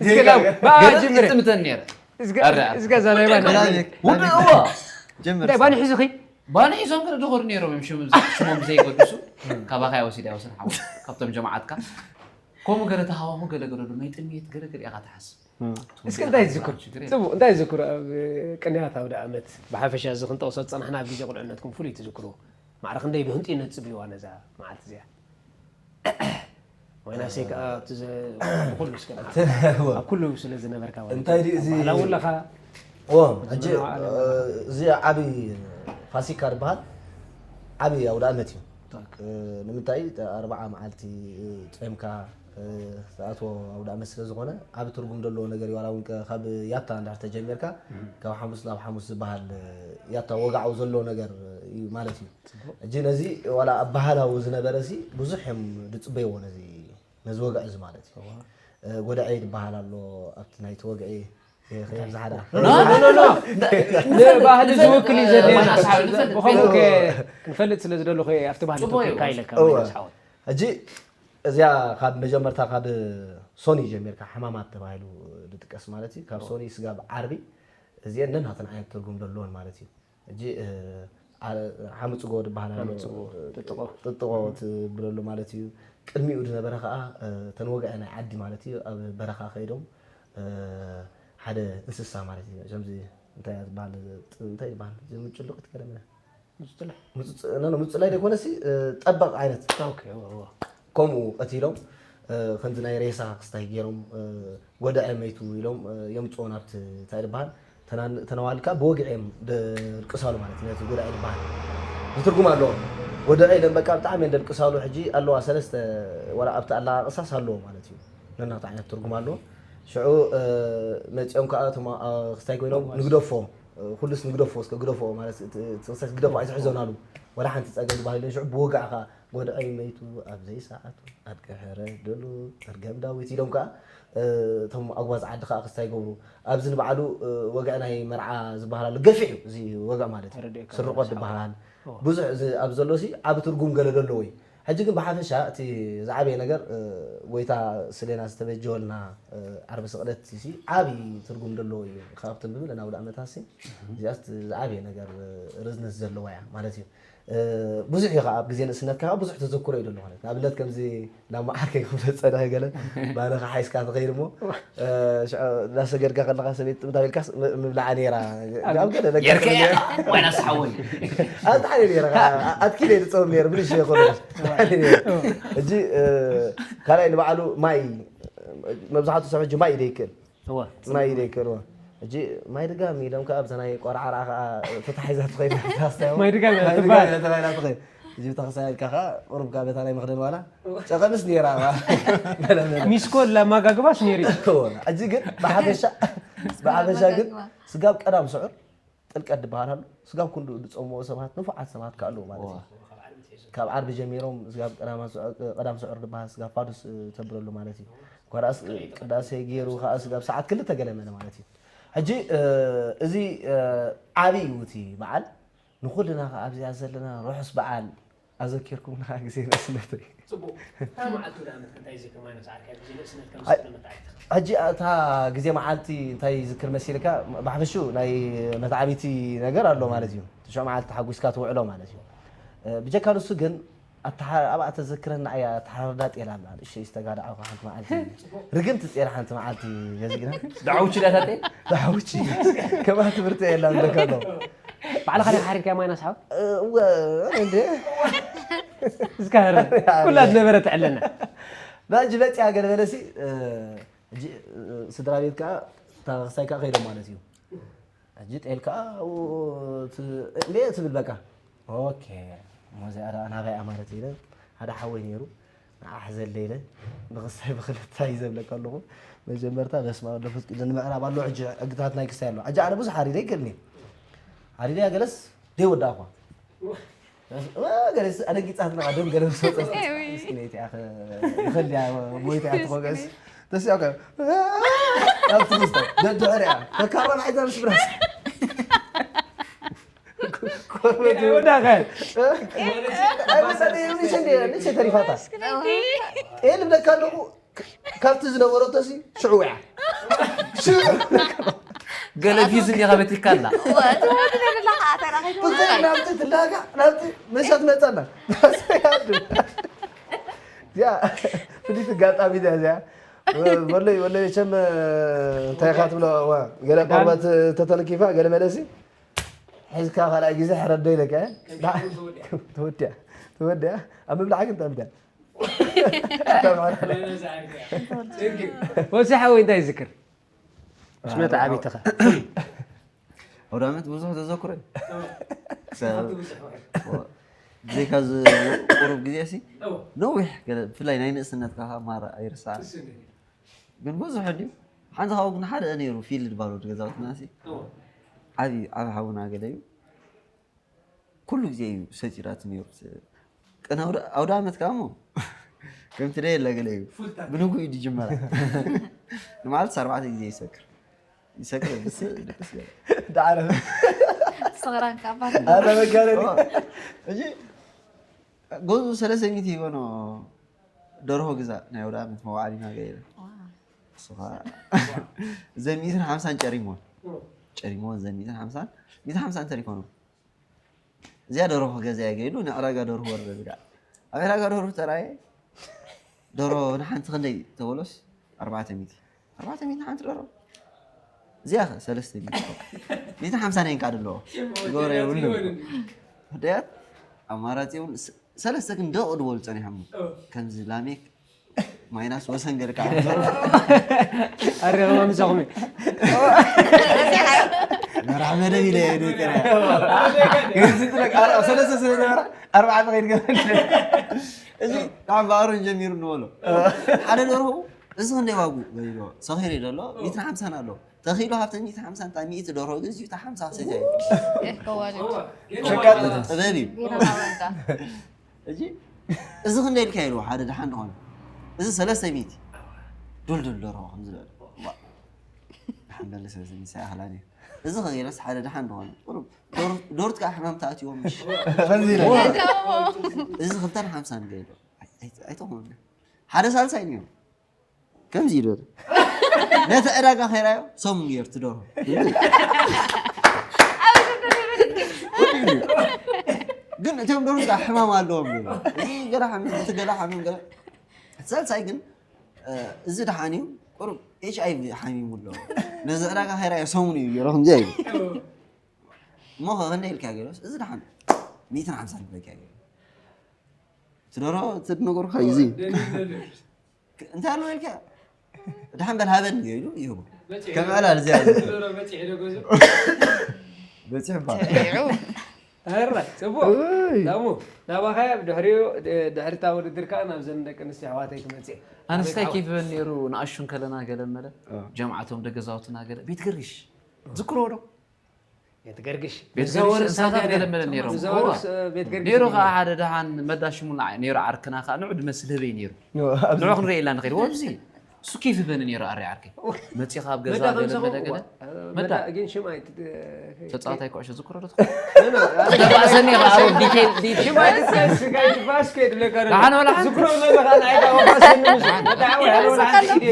እስከ ላም፣ ብኣ ገለ ጅምር። ይጥምተን ነይረ። እስከ፣ ኣረ፣ ኣረ። እስከ እዛ ናይ ባኒ። ውድእዋ። ጀምር። እንታይ ባኒ ሒዙኺ? ባኒ ሒዞም ገለ ድኾሩ ነይሮም እዮም፣ ሽም-፣ ሽሞም ዘይገድሱ። ካባኻ ይወስድ ኣይወስድ ሓው፣ ካብቶም ጀማዓትካ። ከምኡ ገለ ተሃዋኹ፣ ገለ ገለ ድማ ጥሜት፣ ገለ ገለ ኢኻ ትሓስብ። እስኪ እንታይ ትዝክሩ? ጽቡቕ፣ እንታይ ትዝክሩ? ኣብ ቅንያት ኣውደ ኣመት ብሓፈሻ እዚ ክንጠቕሶ ዝጸናሕና ኣብ ግዜ ቁልዕነትኩም ፍሉይ ትዝክሩ? ማዕረ ክንደይ ብህንጡይነት ጽብይዋ ነዛ መዓልቲ እዚኣ? ወይናሰይ ከኣ ኣብቲ ዘ-፣ ብኹሉ እስከ ንዓ-፣ ኣብ ኩሉ ስለ ዝነበርካ ማለት እንታይ እዩ። ድዩ እዚ? ኣብ ባህላዊ ኣለኻ? እዎ፣ ሕጂ፣ ዘመናዊ ዓለም እ፣ ኣለኻ? እዚ ዓቢ ፋሲካ ዝበሃል ዓቢ ኣውደ ኣመት እዩ። ትኽክል። እ፣ ንምንታይ? ኣርብዓ መዓልቲ፣ እ፣ ጾምካ፣ እ፣ ትኣትዎ ኣውደ ኣመት ስለ ዝኾነ፣ ዓቢ ትርጉም ዘለዎ ነገር እዩ። ዋላ እውን ከ-፣ ካብ ያታ እንድሕር ተጀሚርካ፣ እም። ካብ ሓሙስ ናብ ሓሙስ ዝበሃል፣ እ፣ ያታ ወግዓዊ ዘለዎ ነገር እዩ ማለት እዩ። ጽቡቕ። ሕጂ ነዚ ዋላ ኣብ ባህላዊ ዝነበረ ሲ ብዙሕ እዮም ዝጽበይዎ ነዚ፣ ነዚ ወግዒ እዚ ማለት እዩ። እዋ። እ፣ ጎደዐ ዝበሃል ኣሎ ኣብቲ ናይቲ ወግዒ፣ እ፣ ከየብዝሓ ደኣ። ኖ፣ ኖ፣ ኖ፣ ኖ። ንባህሊ ዝውክል እዩ ዘድልየና። ንፈልጥ፣ ንፈልጥ። ብኸምኡ ከ-፣ ክንፈልጥ ስለ ዝደለኹ እየ ኣብቲ ባህሊ ጽቡቕ እዩ። ተወኪልካ ኢለካ እዋ። ማለት ሓወይ። ሕጂ እዚኣ ካብ መጀመርታ ካብ ሶኒ ጀሚርካ ሕማማት ተባሂሉ ዝጥቀስ ማለት እዩ። ካብ እዋ። ሶኒ ስጋብ ዓርቢ እዚአን ነናተን ዓይነት ትርጉም ዘለወን ማለት እዩ። ሕጂ፣ እ፣ ዓ-፣ ሓምጽጎ ዝበሃል ኣሎ። ሓምጽጎ፣ ጥጥቆ። ጥጥቆ ትብለሉ ማለት እዩ። ቅድሚኡ ዝነበረ ከኣ፣ እ፣ እተን ወግዒ ናይ ዓዲ ማለት እዩ። ኣብ በረኻ ከይዶም፣ እ፣ ሓደ እንስሳ ማለት እዩ። ከምዚ እንታይ እያ ዝበሃል? ጥ-፣ እንታይ ይበሃል? እዚ ምጭሉቕ ትገረመ። ምጽላይ? ምጽጽ-፣ ኖ፣ ኖ፣ ምጽላይ ዘይኮነሲ፣ እ፣ ጠበቕ ዓይነት። ኦኬ፣ እወ፣ እወ። ከምኡ ቀቲሎም፣ እ፣ ከምዚ ናይ ሬሳ ክስታይ ገይሮም፣ እ፣ ጎደዐ መይቱ ኢሎም፣ እ፣ የምጽኦ ናብቲ እንታይ ዝበሃል? ተናን-፣ ተነዋልካ ብወግዒ እዮም ደልቅሳሉ ማለት እዩ፣ ነቲ ጎደዐ ዝበሃል። እዚ ትርጉም ኣለዎ። ጎደዐ ኢለን በቃ ብጣዕሚ እየን ደልቅሳሉ። ሕጂ ኣለዋ ሰለስተ፣ ዋላ ኣብቲ ኣለቃቕሳስ ኣለዎ ማለት እዩ። ነናቱ ዓይነት ትርጉም ኣለዎ። ሽዑ፣ እ፣ መጺኦም ከኣ እቶም፣ እ፣ ክስታይ ኮይኖም ንግደፎ፣ እ፣ ኩሉስ ንግደፎ፣ እስከ ግደፎ ማለት እቲ፣ እቲ ክስታይስ ግደፎ ኣይትሕዞን ኣሉ። ዋላ ሓንቲ ጸገም ዝበሃል የለን። ሽዑ ብወግዒ ከኣ ጎድዐይ መይቱ ኣብ ዘይሰዓቱ ኣድገ ሕረ ደሉ መርገም ዳዊት ኢሎም ከኣ፣ እ፣ እቶም ኣጉባዝ ዓዲ ከኣ ክስታይ ይገብሩ። ኣብዚ ንባዕሉ፣ እ፣ ወግዒ ናይ መርዓ ዝበሃል ኣሎ። ገፊሕ እዩ እዚ ወግዒ ማለት እዩ። ተረዲእካ ስርቆት ማለት እዩ። ዝበሃል። እዎ። ብዙሕ እዚ ኣብ ዘሎ ሲ ዓቢ ትርጉም ገለ ዘለዎ እዩ። ሕጂ ግን ብሓፈሻ እቲ ዝዓበየ ነገር፣ እ፣ ጎይታ ስሌና ዝተበጀወልና፣ እ፣ ዓርቢ ስቕለት ሲ ዓቢ ትርጉም ዘለዎ እዩ። ካብቶም ብምልእ ናብ ኣውደ ዓመታት ሲ እዚኣስ ዝዓበየ ነገር፣ እ፣ ርዝነት ዘለዋ እያ ማለት እዩ። እ፣ ብዙሕ እዩ ከኣ ኣብ ግዜ ንእስነትካ ከኣ ብዙሕ ተዘክሮ እዩ ዘሎ ማለት። ንኣብነት ከምዚ ናብ መዓርከይ ክብሎ ዝጸንሐ ገለ ባነ ክሓይስካ ትኸይድ እሞ፣ እ፣ ሽዑ እናሰገድካ ከለኻ ሰበይቲ ጥምታ ኢልካስ ም-፣ ምብላዓ ነይራ። ኣብ ገለ ነገር የርከ እያ፣ ዋይናስ ሓወይ። ኣብቲ ሓደ ነይረ፣ ኣትኪለ ዝጸውም ነይረ፣ ብልሽ ይኾነ። ሕጂ፣ እ፣ ካልኣይ ንባዕሉ ማይ፣ መብዛሕትኡ ሰብ ሕጂ ማይ እዩ ዘይክእል። እወ። ማይ እዩ ዘይክእል፣ እወ። ሕጂ ማይ ድጋሚ ኢሎም ከኣ ኣብዛ ናይ ቆርዓራ ከኣ ተታሒዛ ትኸይድ፣ ታስታዮ። ማይ ድጋሚ ማይ ትበሃል። ድጋሚ ተባሂላ ትኸይድ። እዚ ቤተክርስትያን ኢልካ ከኣ ቁሩብ ከኣ በታ ናይ መኽደን ዋላ ጨቐምስ ነይራ፣ ዋ። ገለ ገለ። ሚስኮል ለማጋግባስ ነይሩ። እወ፣ ሕጂ ግን ብሓፈሻ፣ ብሓፈሻ ግን ለማጋግባ። ስጋብ ቀዳም ስዑር ጥልቀት ዝበሃል ኣሎ። ስጋብ ክንድኡ ዝጸምዎ ሰባት፣ ንፉዓት ሰባት ከኣ ኣለዉ ማለት እዩ። ዋ። ካብ ዓርቢ ጀሚሮም ስጋብ ቀዳማ ስዑር፣ ቀዳም ስዑር ዝበሃል ስጋብ ፋዱስ፣ እ፣ ተብለሉ ማለት እዩ። ኳዳስ፣ እ፣ ቅዳሴ ገይሩ ከኣ ስጋብ ሰዓት ክልተ ገለ መለ ማለት እዩ። ሕጂ፣ እ፣ እዚ፣ እ፣ ዓቢ እዩ እቲ በዓል። ንኹልና ከኣ ኣብዚኣ ዘለና ርሑስ በዓል ኣዘኪርኩምና ግዜ ንእስነተይ። ጽቡቕ። እታ መዓልቲ ወደ ኣመት እንታይ ይዘክር? ማይነስ ዓርከይ፣ ግዜ ንእስነት ከም ኣይ፣ ዝስነ መታዕቲ። ሕጂ እታ ግዜ መዓልቲ እንታይ ይዝክር መሲልካ? ብሓፈሽኡ ናይ መትዓቢቲ ነገር ኣሎ ማለት እዩ። ትሽዑ መዓልቲ ተሓጒስካ ትውዕሎ ማለት እዩ። እ፣ ብጀካ ንሱ ግን ኣተሓ-፣ ኣብኣ ተዘክረና እያ፣ ኣተሓራርዳ ጤል ኣላ። ንእሽተይ ዝተጋዳዕኹ ሓንቲ መዓልቲ። ርግምቲ ጤል ሓንቲ መዓልቲ ገዚእና። ዳዕውቺ ዳታ ጤል? ዳዕውቺ። ከማ ትምህርቲ የላ ዝብለካ ኣሎ። ባዕልኻ ዲኻ ሓሪድካያ ማይናስ ሓው? እ፣ እወ፣ ኣነ እንዴ? እስካ ህረ፣ ኩላ ዝነበረ ትዕለና። ና፣ ሕጂ መጺኣ ገለ በለሲ፣ እ፣ ሕጂ፣ እ፣ ስድራ ቤት ከኣ፣ እታ ክስታይ ከኣ ከይዶም ማለት እዩ። ሕጂ ጤል ከኣ፣ ኡ፣ ት-፣ እንዴ ትብል በቃ። ኦኬ፣ እሞ እዚኣ ደኣ ናበይ እያ ማለት ኢለ፣ ሓደ ሓወይ ነይሩ፣ ንዓ ሕዘለይ ኢለ፣ ንኽስታይ ብኽልተ እዩ ዘብለካ ኣለኹ። መጀመርታ በስመ ኣብ ወወልድ ወመንፈስ ቅዱስ ንምዕራብ ኣሎ፣ ሕጂ ሕግታት ናይ ክስታይ ኣሎ። ሕጂ ኣነ ብዙሕ ሓሪደ ኣይክእልን እየ። ሓሪደ እያ ገለስ ደይወዳእኳ። እ፣ ገለስ ኣደንጊጻትና፣ ደም ገለ ምስ ወጸት፣ እይ፣ ውይ። እስኪ ነይቲ እያ ኸ-፣ ይኸልያ፣ ሞይታ እያ ትኾገስ። ደስ ያው ከ-፣ ኣብ ትውስታ፣ ደድሕሪኣ፣ ተካራ ንዓይዛ ምስ ብራስ። ወዳኸ። ኣይወሰደ፣ ንእሽተይ እንደ-፣ ንእሽተይ ተሪፋታ። ጤል ብለካ ኣለኹ፣ ካብቲ ዝነበረቶ ሲ ሽዑ ውያ። ሽዑ ገለ ፊዝ እንዲኻ በቲካ ኣላ። እወ፣ እቲ ወዲ ደለኻ ተራኺቡ። ብዘይ ናብቲ ትላጋ፣ ናብቲ መሻት መጸና። እዚኣ ፍልይቲ ኣጋጣሚ እያ እዚኣ። ወለይ ወለይ መቸም እንታይ ኢኻ ትብሎ? ገለ ቆርበት ተተንኪፋ ገለ መለሲ ሒዝካ ካልኣይ ግዜ ሕረዶ ኢለካ። ተወዲያ ተወዲያ። ኣብ ምብላዕ ግን ጠምዳ። ወሲ ሓወይ እንታይ ይዝክር? ምስ መጣ ዓቢትኻ ኣውደ ዓመት ብዙሕ ተዘክሮ እዩ። ብዘይካ እዚ ቁሩብ ግዜ ሲ ነዊሕ ገለ ብፍላይ ናይ ንእስነትካ ማራ ኣይርሳዕ። ግን ብዙሕ ድዩ ሓንቲ ካብኡ ግን ሓደ ነይሩ ፊልድ ባሎድ ገዛውትና ሲ ዓቢ ዓቢ ሓውና ገለ እዩ። ኩሉ ግዜ እዩ ሰቲራቱ ነይሩ። ቅን ኣውደ ዓመት ከዓ እሞ ከምቲ ደይ የለ ገለ እዩ። ብንጉ እዩ ዝጅመራ። ንማለት ኣርባዕተ ግዜ ይሰክር ይሰክር ድስ ድቅስ ገለ ዳዕረ ስኽራን ካባ ኣረ መጋረዲ እጂ ጎዙ ሰለስተ ሚእቲ ይበኖ ደርሆ ግዛ ናይ ኣውደ ዓመት መውዓሊና ገይረ እሱኻ ዘን ሚእትን ሓምሳን ጨሪሞን ጨሪሞን ዘን ሚእትን ሓምሳን ሚእትን ሓምሳን ተሪፎኖም እዚኣ ደርሆ ክገዝእ እየ ገይዱ ንዕዳጋ ደርሆ ወረደ ዝጋዕ ኣብ ዕዳጋ ደርሆ ተራየ ደርሆ ንሓንቲ ክንደይ ተበሎስ ኣርባዕተ ሚእቲ ኣርባዕተ ሚእቲ ሓንቲ ደርሆ እዚኣ ኸ ሰለስተ ሚእቲ ሚእቲ ሓምሳ ናይ እንካ ኣለዎ ገበረ የብሉ ደያት ኣማራፂ እውን ሰለስተ ግን ደቕ ድበሉ ፀኒሖም ከምዚ ላሜክ ማይናስ ወሰን ገርካ ኣረኸባ ምሳኹም መራሕ መደብ ኢለ እየ ደቂረ ሰለስተ ስለ ነበረ ኣርባዕተ ከይድ ገበ እዚ ካብ ባዕሩ ጀሚሩ ንበሎ ሓደ ደርሁ እዚ ክንደይ ዋጉ ገሊሎ ሰኺሩ ደሎ ሚትን ሓምሳን ኣሎ ተኺሉ ሃብተ ሚእቲ ሓምሳ እንታይ ሚእቲ ደርሆ ግን እዚኡ እታ ሓምሳ ክሰጃ እዩ ጥበብ እዩ እዚ እዚ ክንደይ ኢልካ ኢልዎ ሓደ ደሓን ዝኾነ እዚ ሰለስተ ሚእቲ ዱልዱል ደርሆ ከም ዝበለ ደሓን በለ ሰለስተ ሚእቲ ኣይኣኽላን እዩ እዚ ከገይረስ ሓደ ደሓን ዝኾነ ቁሩብ ዶርት ከዓ ሕማም ተኣትዎም ምሽ እዚ ክልተን ሓምሳን ገይዶ ኣይተኾነ ሓደ ሳልሳይ እዮም ከምዚ ይበል ነቲ ዕዳጋ ኸይራዮ ሰሙን ገይሩ ትደርሆ ግን እቶም ደርሆ ሕማም ኣለዎም እዚ ገላ ሓሚም እቲ ገላ ሓሚም ገላ ሳልሳይ ግን እዚ ደሓን እዩ ቁሩብ ኤች ኣይ ቪ ሓሚሙ ኣሎ ነዚ ዕዳጋ ኸይራዮ ሰሙን እዩ ገይሩ ከምዚ ኣይብል እሞ ኸ ክንደይ ኢልካ ገይሮስ እዚ ደሓን ሚእትን ሓምሳን ኢልካ ገይሩ ትደርሆ ትነገርካ እዩ እዚ እንታይ ኣለዎ ኢልካ ድሓን በል ሃበኒ ኢሉ ይህቦ ከም ዕላል እዚኣ በፂሑ እባ ራ ፅቡቅ ዳሙ ናባኸ ድሕሪኡ ድሕሪታ ውድድር ከዓ ናብዘን ደቂ ኣንስትዮ ኣሕዋተይ ክመፅእ ኣንስታይ ኬፍ በን ነይሩ ንኣሹ ከለና ገለ መለ ጀምዓቶም ደገዛውትና ገለ ቤት ገርግሽ ዝክሮ ዶ ቤት ገርግሽ ቤት ገርግሽ እንስሳታት ገለ መለ ነይሮም ዝዛወሩስ ቤት ገርግሽ ነይሩ ከዓ ሓደ ደሓን መዳ ሽሙ ነይሩ ዓርክና ከዓ ንዑ ድመስል ህበይ ነይሩ ንዑ ክንርኢ ኢልና ንኸይድ ወብዚ እሱ ኬፍ በኒ ነይሩ ኣሪ ዓርከይ መፂኻ ኣብ ገዛ ገለ መለ ገለ መዳ ግን ሽም ተፃዋታይ ኩዕሾ ዝክሮ ዶ ትኾን ተባእሰኒ ከዓ ዲቴል ዲቴል ሽም ኣይትጥቀስ ጋይ ባስኬት ለካ ደሓን ወላ ሓንቲ ዝክሮ ለካ ናይ ባባሰኒ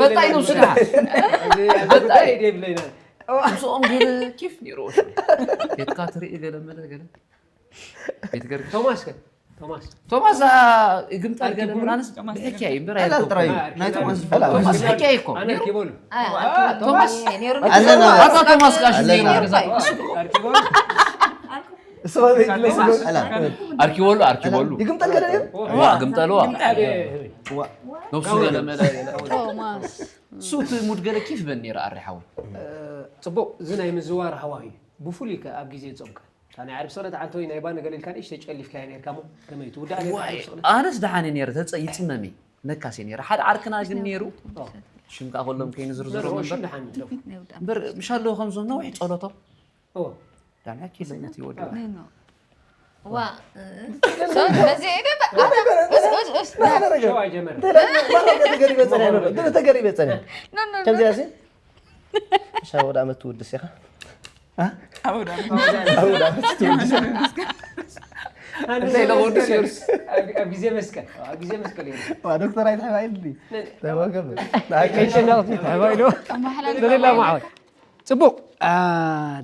ፈጣይ ነው ስራሕ ፈጣይ ደብለይና ምስኦም ገለ ኬፍ ነይሩ ቤትካ ትርኢ ገለ መለ ገለ ቤት ገርግሽ ቶማስ ከ ቶማስ ቶማስ ግምጣል ገለ ምናንስ ብሕኪያ እዩ እምበር ዕላል ጥራይ እዩ ናይ ቶማስ ዝፈላ ቶማስ ሕኪያ እኮ ኣነ ኪቦሉ ቶማስ ነይሩ ኣለና ኣባ ቶማስ ጋሽ ነይሩ ገዛ ኣርኪቦሉ ዕላል ኣርኪበሉ ኣርኪበሉ ይግምጠል ገለ ነይሩ ግምጠልዋ ነብሱ ገለ መለ ቶማስ እሱ እቲ ሙድ ገለ ኪፍ በን ነይሩ ኣሪ ሓወይ ፅቡቅ እዚ ናይ ምዝዋር ሃዋሂ ብፍሉይ ከ ኣብ ግዜ ፆምካ እታ ናይ ዓርቢ ሰንበት ዓንተወይ ናይ ባኒ ገለ ኢልካ ንእሽተይ ጨሊፍካያ ነርካ እሞ ከመይ ትውዳእ ነርካ ዋይ ዓርቢ ሰንበት ኣነስ ደሓን ነይረ ተፀ ይፅመም እዩ ነካስ ነይረ ሓደ ዓርክና ግን ነይሩ ሽም ከዓ ከሎም ከይንዝርዝሮም እምበር ሽም ደሓን ይጥረፉ እምበር ምሻለዉ ከምዞም ነዊሕ ፀሎቶም እዎ ዳንያ ኪለነት ይወድ ዋ በዚ ሄደ በቃ ኡስ ኡስ ኡስ ሸዋ ጀመር ተገሪበ ፀኒሑ ኖ ኖ ከምዚኣ ሲ ሻ ወደ ዓመት ትውድስ ኢኻ ኣብ ወደ ዓመት ኣብ ወደ ዓመት ትውድስ እንታይ ኢለ ወዱ ሲዮርስ ኣብ ግዜ መስቀል ኣብ ግዜ መስቀል እዩ ዋ ዶክተር ኣይትሕባይልኒ ተባከብ ከይጨነቕቲ ተባይሎ ተማሓላሊ ለሌላ ማዓወት ፅቡቅ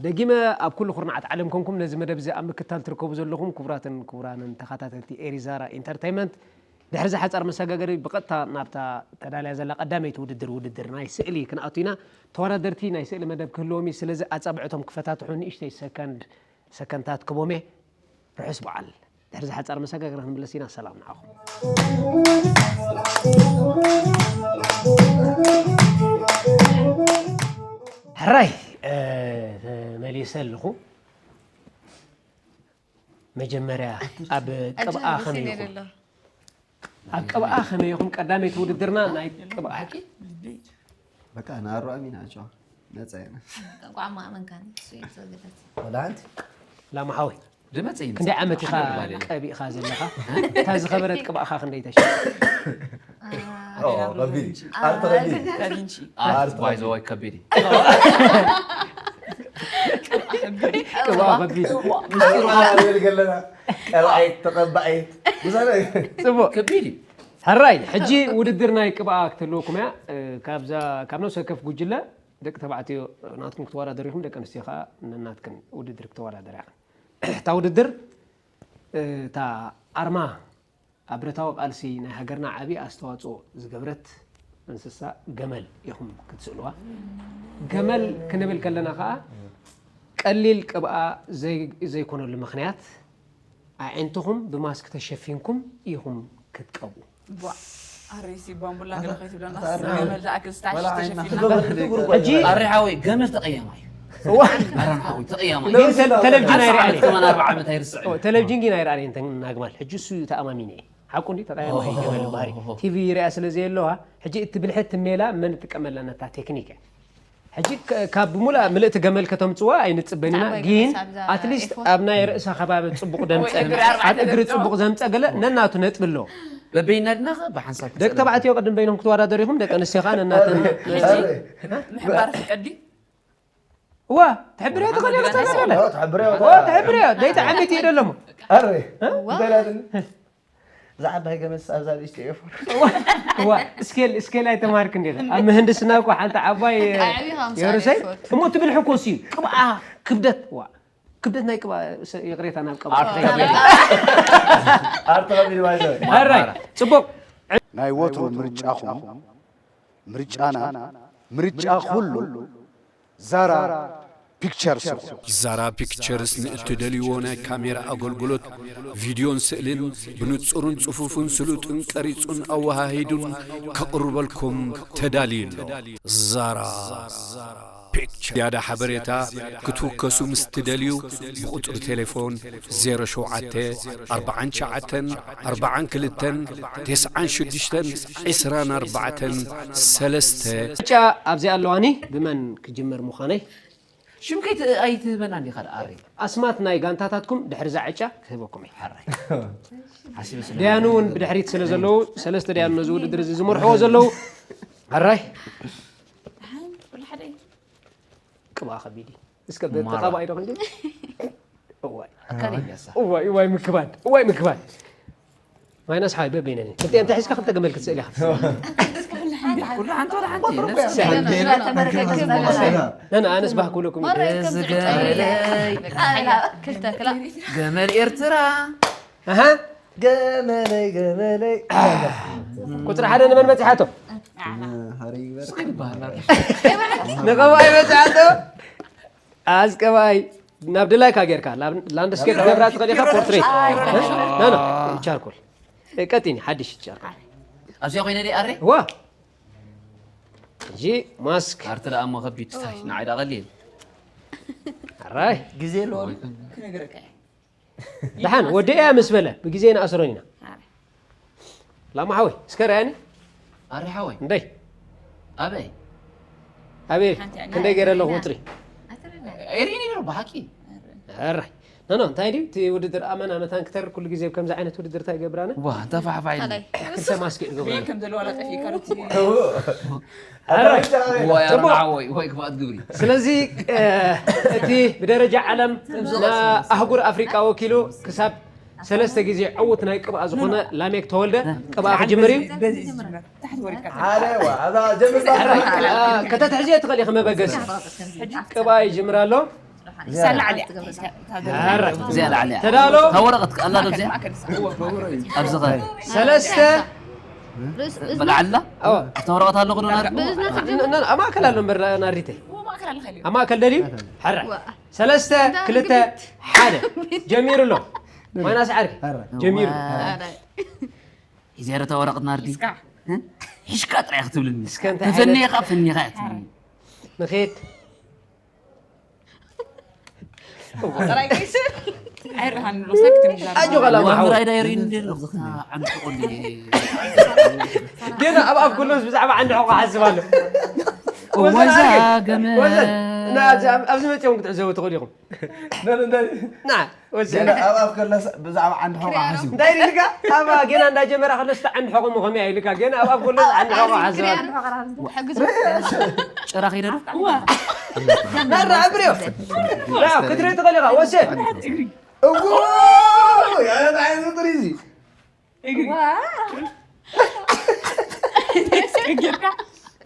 ደጊመ ኣብ ኩሉ ኩርናዓት ዓለም ኮንኩም ነዚ መደብ እዚ ኣብ ምክታል ትርከቡ ዘለኹም ክቡራትን ክቡራንን ተኸታተልቲ ኤሪዛራ ኢንተርቴይመንት ድሕሪ እዚ ሓጻር መሰጋገሪ ብቐጥታ ናብታ ተዳልያ ዘላ ቀዳመይቲ ውድድር፣ ውድድር ናይ ስእሊ ክንኣቱ ኢና። ተወዳደርቲ ናይ ስእሊ መደብ ክህልዎም እዩ። ስለዚ ኣጻብዕቶም ክፈታትሑ ንእሽተይ ሰከንድ፣ ሰከንታት ክቦም እየ። ርሑስ በዓል። ድሕሪ እዚ ሓጻር መሰጋገሪ ክንምለስ ኢና። ሰላም ንዓኹም። ሕራይ፣ እ፣ ተመሊሰ ኣለኹ። መጀመርያ ኣብ ቅብኣ ከመይ ኢኹም? ኣብ ቅብኣ ከመይ ኢኹም? ቀዳመይቲ ውድድርና ናይ ቅብኣ። በቃ ንኣርባዕም ኢና ጨዋ ነፃ ኢና። እንቋዕ ማእመንካኒ፣ እሱ እዩ ዘገዳሲ። ወላ ሓንቲ? ላማ ሓወይ፣ ድመፀ ይምፀ። ክንደይ ዓመት ኢኻ ሓመድ ባለ። ቀቢእኻ ዘለኻ? እታ ዝኸበረት ቅብኣኻ ክንደይ ተሸ? ኦ፣ ረቢ። ኣርተ ረቢ። ዳቪንቺ። ኣርት ባይ ዘ ወይ ከቢድ እዩ። ቅብኣ ከቢድ። ምስጢሩ ንብል ገለና። ቀብኣይት፣ ተቐባኣይት። ብዙሕ ነገር። ጽቡቕ። ከቢድ እዩ። ሕራይ፣ ሕጂ ውድድር ናይ ቅብኣ ክትህልወኩም እያ። እ፣ ካብዛ፣ ካብ ነፍሲ ወከፍ ጉጅለ ደቂ ተባዕትዮ ናትኩም ክትወዳደሩ ኢኹም፣ ደቂ ኣንስትዮ ከኣ ነናትክን ውድድር ክትወዳደራ ኢኽን። እታ ውድድር፣ እ፣ እታ ኣርማ ኣብ ብረታዊ ቃልሲ ናይ ሃገርና ዓቢ ኣስተዋጽኦ ዝገብረት እንስሳ ገመል ኢኹም ክትስእልዋ። ገመል ክንብል ከለና ከኣ ቀሊል ቅብኣ ዘይ-፣ ዘይኮነሉ ምኽንያት ኣዒንትኹም ብማስክ ተሸፊንኩም ኢኹም ክትቀብኡ። ቧዕ። ኣሬሲ ባምቡላ ገለ ከይትብለና። ኣታ ኣረ ገመል ዝኣክል ስታሽ ወላ ዓይና ተሸፊና። ክገብር ሕጂ ኣረ ሓወይ፣ ገመል ተቐያማይ እዩ። እዋ። ኣረ ሓወይ፣ ተቐያማይ። ግን ቴል-፣ ቴሌቪዥን ኣይረኣን እየ። ከማን ኣርባዓ ዓመት ኣይርስዕን። ኦ፣ ቴሌቪዥን ግን ኣይረኣን እየ፣ እንተን ናግማል። ሕጂ እሱ እዩ ተኣማሚነ እየ። ሓቁ እንዲ ተቐያማይ ኦ። ገመል ባህሪ። ቲቪ ይሪኣ ስለ ዘየለዋ፣ ሕጂ እቲ ብልሒ ትሜላ መን ትጥቀመላ ነታ ቴክኒክ እያ። ሕጂ ከ-፣ ካብ ብሙሉኣ ምልእቲ ገመል ከተምጽዋ ኣይንጽበን ኢና፣ ጻዕባይ ግን ገመል ኣብዛ ኣትሊስት ኤፎር። ኣብ ናይ ርእሳ ከባቢ ጽቡቕ ደምጸ፣ ወይ እግሪ ኣርባዕተ ኣብ እግሪ ደምጸ። ጽቡቕ ዘምጸ ገለ ነናቱ ነጥቢ ኣለዎ። በበይናድና ኸ ብሓንሳብ ደቂ ተባዕትዮ ቅድም በይኖም ክትወዳደሩ ኢኹም፣ ደቂ ኣንስትዮ ኸኣ ነናተን። ሕጂ ምሕባር ፍቀዲ? እዋ፣ ትሕብርዮ ትኽእል ኢኻ፣ ትሕብርዮ። እዋ፣ ትሕብርዮ። ደይታ ዓመት እዩ ደለሞ። ኣረ፣ እ? እንታይ ናትኒ? እዛ ዓባይ ገመልስ ኣብዛ ንእሽቶ ኤፎር። እዋ፣ ስኬል፣ ስኬል ኣይተማሃርክን ዲኻ? ኣብ ምህንድስና እኮ ሓንቲ ዓባይ፣ ኣዕብኻ ምሳሌ የሩሰይ፣ ኤፎር። እሞ ትብል ሕኮስ እዩ። ቅብኣ፣ ክብደት፣ ዋ። ክብደት ናይ ቅብኣ፣ ሰ-፣ ይቕሬታ ናብ ቅብኣ። ኣርት ከቢድ። ኣርት ከቢድ ማለት ነው። ሕራይ፣ ጽቡቕ። ናይ ወትሩ ምርጫኹም፣ ምርጫና፣ ምርጫ ኩሉ ዛራ ፒክቸርስ። ዛራ ፒክቸርስ ንእትደልይዎ ናይ ካሜራ ኣገልግሎት፣ ቪድዮን ስእልን ብንጹርን ጽፉፍን ስሉጥን ቀሪጹን ኣወሃሂዱን ከቕርበልኩም ተዳልዩ ኣሎ። ዛራ ፒክቸር። ዝያዳ ሓበሬታ ክትውከሱ ምስ ትደልዩ፣ ብቁጽሪ ቴሌፎን ዜሮ ሸውዓተ፣ ኣርባዓን ትሽዓተን፣ ኣርባዓን ክልተን፣ ተስዓን ሽዱሽተን፣ ዕስራን ኣርባዕተን፣ ሰለስተ። ዕጫ ኣብዚኣ ኣለዋኒ፣ ብመን ክጅምር ምዃነይ? ሽም ከይት-፣ ኣይትህበና እንዲኻ ደኣ፣ ኣሬ። ኣስማት ናይ ጋንታታትኩም ድሕሪ እዛ ዕጫ ክህበኩም እየ። ሓራይ። ሓሲበ ስለ ደያኑ እውን ብድሕሪት ስለ ዘለዉ፣ ሰለስተ ደያኑ ነዚ ውድድር እዚ ዝመርሕዎ ዘለዉ። ሓራይ። ደሓን፣ ኩሉ ሓደ እዩ። ቅብኣ ከቢድ እዩ። እስከ ብ-፣ ማራ። ተቐባኢ ዶ ክንብል? እዋይ። ኣካል ይነሳ። እዋይ፣ እዋይ ምክባድ፣ እዋይ ምክባድ። ማይናስ ሓይ በበይነን። ክልተ እንተ ሒዝካ ክልተ ገመል ክትስእል ኢኻ። ኩሉ ሓንቲ ወላ ሓንቲ፣ ነፍሲ ሓንቲ። ና፣ ና፣ ኣነስ ባህ ክብለኩም እዩ። እዚ ገመለይ። ክልተ፣ ክላ-፣ ገመል ኤርትራ። ኣሃ። ገመለይ፣ ገመለይ። ቁጽሪ ሓደ ንመን በጺሓቶ? ንሃሪ ይበል። ስቕ ይበሃል። ንቐባይ በጺሓቶ? ኣስቀባይ፣ ናብ ድላይካ ጌርካ፣ ላብ-፣ ላንድስኬፕ ገብራ ትኽእል ኢኻ፣ ፖርትሬት። ኖ፣ ኖ፣ ቻርኮል። እ፣ ቀጢኒ፣ ሓድሽ ቻርኮል። ኣብዚኣ ኮይነ ደይ ኣረ? ዋ! ሕጂ ማስክ። ኣርቲ ደኣ እሞ ከቢድ ትታይ፣ ንዓይ ደኣ ቀሊል። ኣራይ። ግዜ ኣለዎ። ክነግረካ እየ። ደሓን፣ ወዲ እያ ምስ በለ፣ ብግዜ ንኣስሮን ኢና። ኣረ። ላማ ሓወይ፣ እስከ ርኣያኒ። ኣረ ሓወይ። እንደይ? ኣበይ? ኣበይ? ሓንቲ ኣነ ክንደይ ገይረ ኣለኹ ኣይተረዳን። ቁጽሪ? ኣይተረዳን። ኤሪኒ ነይሩ ብሓቂ። ኣረ። ኣራይ። ኖ፣ ኖ፣ እንታይ ድዩ? እቲ ውድድር ኣመና መታን ክተር ኩሉ ግዜ ከምዚ ዓይነት ውድድር እንታይ ይገብራና? ዋ፣ ተፋሕፋሕ ኢሉ። ካልኣይ። ክልተ ማስክ ይገብራና። ከም ዘለዎ ላጠፊ ካሉት። ኣረ። ወይ ጽቡቕ። ኣረ ሓወይ፣ ወይ ክፋት ግብሪ። ስለዚ፣ እ፣ እቲ ብደረጃ ዓለም ንኣህጉር ኣፍሪቃ ወኪሉ ክሳብ ሰለስተ ግዜ ዕዉት ናይ ቅብኣ ዝኾነ ላሜክ ተወልደ ቅብኣ ክጅምር እዩ። በዚ ዝጅምር። ታሕቲ ወሪድካ ሓደ ዋ፣ ኣዛ ጀምር ባካ። አ፣ ከተትሕዝዮ ትኽእል ኢኺ መበገሲ። ሕጂ ቅብኣ ይጅምር ኣሎ። ሳላ ዓሊ እዚኣ ላዕሊ እያ። ተዳሎ። እታ ወረቐት ኣላ ዶ እዚኣ? ኣብዚ ኸ? ሰለስተ። በል ዓላ። ኣዎ። ኣብታ ወረቐት ኣሎ ዶ ናርዲ? ን- ን- ኣብ ማእከል ኣሎ እምበር ናሪተይ። ኣብ ማእከል ደልዩ? ሕራይ። ሰለስተ፣ ክልተ፣ ሓደ። ጀሚሩ ኣሎ። ማይናስ ዓርኪ። ጀሚሩ። ሂዘ ረ እታ ወረቐት ናርዲ? ሒሽካ ጥራይ ክትብልኒ። እስከ እንታይ ተፈንየ ዓይነት? ኸዓ ፈንየ ኸዓ እያ ትብልኒ። ንኸይድ። ኣይረሃን ዶ ሰክት ንዛረብ። ኣጆኻ ላማ ሓወይ። ምራይ ዳይሪ እንደ ኣለኹ። ዓንዲ ቆሊ። ገና ኣብ ኣፍ ጎሎስ ብዛዕባ ዓንዲ ሕቆ ሓስብ ኣሎ። ወዛ ወዘን ኣርገ፣ ገመ። ወዘን። ና ኣብዚ ኣብ- ኣብዚ መጺኦም ክትዕዘቡ ትኽእሉ ኢኹም። ና ወዘን። ገና ኣብ ኣፍ ጎሎስ ብዛዕባ ዓንዲ ሕቆ ሓስብ። እንታይ ኢልካ? ኣብ ገና እንዳጀመራ ከሎስ ዓንዲ ሕቆ ምኾም እያ ኢልካ። ገና ኣብ ኣፍ ጎሎስ ዓንዲ ሕቆ ሓስብ ኣሎ። ጭራ ከይደ ዶ? ናራ ኣብሪዮ። ና ክትርኢ ትኽእል ኢኻ። ወዘን። እዎ! ያለ ዓይነት ጥሪ እዚ።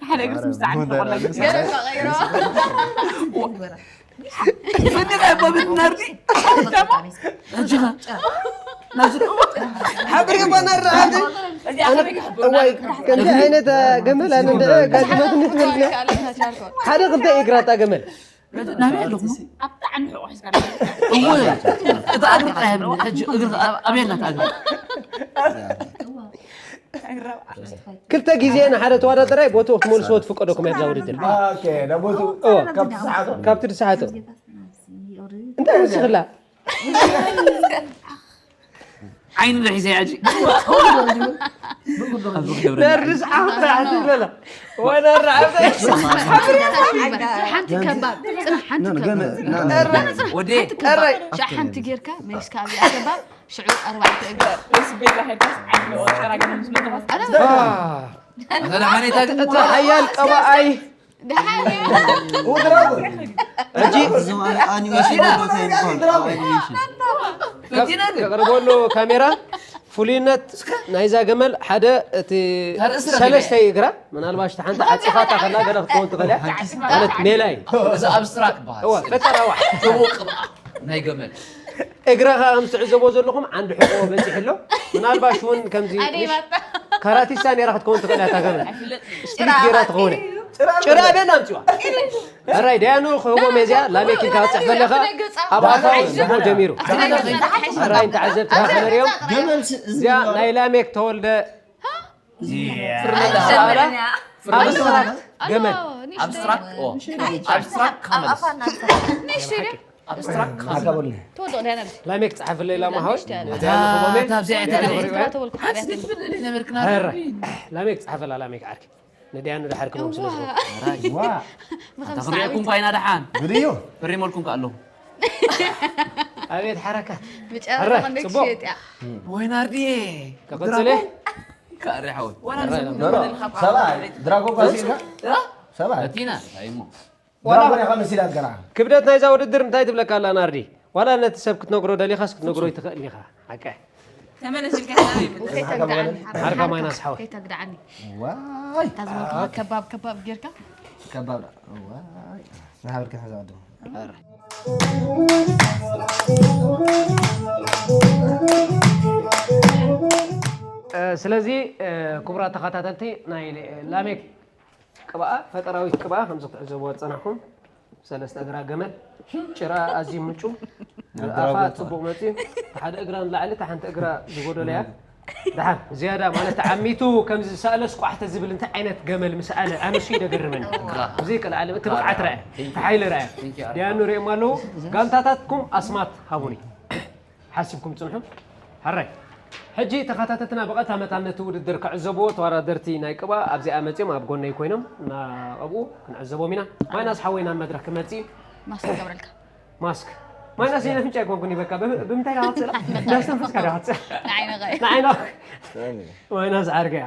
ሓደ እግርስ ምስ ዓንዲ ተቆላ ገለ ተቐይሮ። ፈኒኻ እኮ ብትናርዲ። ሕጂ ኸ? ናብዚ ዶ? ሓብሪ እኮ ናራ ሓንቲ። እዚኣ ከመይ ክሕብሩ? እዋይ፣ ከምዚ ዓይነት ገመል ኣነ እንደ ጋዜጣ ትምህርቲ ፈልጥና። ሓደ ክልተ እግራ እታ ገመል። ናበይ ኣለኹ? ኣብታ ዓንዲ ሕቖ ሒዝካ ኣለኻ። እወ፣ እታ እግሪ ጥራይ ሃብኒ። ሕጂ እግሪ ኣብ- ኣበይ ኣላ እታ እግሪ? ክልተ ግዜ ንሓደ ተወዳደራይ ቦትኡ ክትመልስዎ ትፍቀደኩም እያ እዛ ውድድር። ኦኬ፣ ናብ ቦትኡ እወ። ካብቲ ዝሰሓቶ። ካብቲ ዝሰሓቶ። እንታይ ወሲኽላ? ዓይኒ ዶ ሒዘ ሕጂ? ነርድስ ዓቕታ ሕቲ በላ። ወነራ ዓቕታ። ሓንቲ ከባብ፣ ጽናሕ፣ ሓንቲ ከባብ። ወዲ። ሓንቲ ከባብ። ሽዓ ሓንቲ ጌርካ፣ መሊስካ ኣብዚኣ ከባብ፣ ሽዑ ኣርባዕተ እግሪ። ደስ ቤላ ሄዳስ ዓይኒ ወጨራ ገና ምስ መጣ። ኣረ፣ ኣታ ደሓን እታ ግን እታ ሓያል ቀባኣይ። ደሓን እዩ። ሕጂ እዞም ኣኒ- ኣኒሜሽን ዶ እንታይ ይበሃል? ኣኒሜሽን። ፈቲና ግን። ከቕርበሉ ካሜራ ፍሉይነት ናይዛ ገመል ሓደ እቲ ካልእ ስራሕ ሰለስተ እዩ። እግራ ምናልባሽ ሓንቲ ዓፂኻታ ከላ ገለ ክትከውን ትኽእል እያ። ማለት ሜላ እዩ። እዚ ኣብስትራክት በሃል። እወ፣ ፈጠራዋ። እዎ፣ ቅብኣ ናይ ገመል። እግራ ኸዓ ከም ትዕዘቦ ዘለኹም ዓንዲ ሕቆ በፂሑ ኣሎ። ምናልባሽ እውን ከምዚ ኣደይ ምሽ ባታ። ካራቲስታ ነይራ ክትከውን ትኽእል እያ እታ ገመል። ስትሪት ገይራ ትኸውን እያ። ጭራ በን ኣምፂዋ። ሕራይ ደያኑ ክህቦ ሜዝያ ላሜክ ኢልካ ክትፅሕፈለኻ ኣብ ኣፋ ዝቦ ጀሚሩ። ሕራይ ንተዓዘብቲ ከመርዮም ገመል ስ- እዚ እዚኣ ናይ ላሜክ ተወልደ ፍርመላ ሰኣላ ኣብስትራክት ገመል። ኣብስትራክት ኦ፣ ኣብስትራክት ኮመርስ። ኣብስትራክት ኮመርስ። ላሜክ ጸሓፍለይ ላማ ሓወይ። እታ ኣብዚኣ እያ ተገሊዐት። ሕራይ ላሜክ ጸሓፈላ ላሜክ ዓርኪ። ነዲኣኑ ድሓር ክነውስዶ ዝኸውን። ዋ። ኣታ ክሪኤኩም እኳ ኢና ደሓን። ግድዮ። ፈሪመልኩም ከ ኣለኹ። ኣቤት ሓረካት። ብጨረታ ሕራይ፣ ክንደይ ጽቡቕ። ክሽየጥ እያ። ወይ ናርድየ። ከቐጽለ? ካሪ ሓወይ። ሰብኣይ፣ ድራጎ እኳ ሲልካ? ሰብኣይ። መቲና፣ እንታይ እሞ? ድራጎ ዲኻ መሲላት ገና? ክብደት ናይዛ ውድድር እንታይ ትብለካ ኣላ ናርዲ? ዋላ ነቲ ሰብ ክትነግሮ ደሊኻስ ክትነግሮ ይትኽእል ኢኻ። ሓቀ። ተመለስ ኢልካ ሰብኣይ ይምለስ። ከይተግድዓኒ። ዓርካ ማይናስ ሓወይ። ከይተግድዓኒ። ዋይ። እታ ዝበልኩኻ ከባብ ከባብ ጌርካ። ከባብ ዳ- ዋይ። ዝሃበልካ ሕዛ ቅድም። እ፣ ስለዚ እ፣ ክቡራት ተኸታተልቲ ናይ ላሜክ ቅብኣ ፈጠራዊት ቅብኣ ከምዚ ክትዕዘብዋ ዝጸናሕኩም ሰለስተ እግራ ገመል ጭራ ኣዝዩ ምጩ ኣፋ ጽቡቕ መጽዩ ሓደ እግራ ንላዕሊ እታ ሓንቲ እግራ ዝጎደለያ ደሓን ዝያዳ ማለት ዓሚቱ ከምዚ ዝሰኣለስ ቋሕተ ዝብል እንታይ ዓይነት ገመል ምሰኣለ ኣነሱ ይደገርመኒ እዚ ቀልዓለም እቲ ብቕዓት ረኣያ እቲ ሓይሊ ረኣያ ዲያኑ ርእዮም ኣለዉ ጋንታታትኩም ኣስማት ሃቡኒ ሓሲብኩም ጽንሑ። ሕራይ። ሕጂ ተኸታተትና ብቐጥታ መታን ነቲ ውድድር ክዕዘብዎ ተወዳደርቲ ናይ ቅብኣ ኣብዚኣ መጺኦም ኣብ ጎነይ ኮይኖም እናቐብኡ ክንዕዘቦም ኢና። ማይናስ ሓወይ ናብ መድረኽ ክመጽእ እዩ። ማስክ ገብረልካ። ማስክ። ማይናስ ናይ ኣፍንጫ ኣይኮንኩን ይበካ። ብ- ብምንታይ ዳ ክትስእላ? እንዳስተንፈስካ ዳ ክትስእላ? ንዓይንኻ እዩ። ንዓይንኻ። ማይናስ ዓርከያ።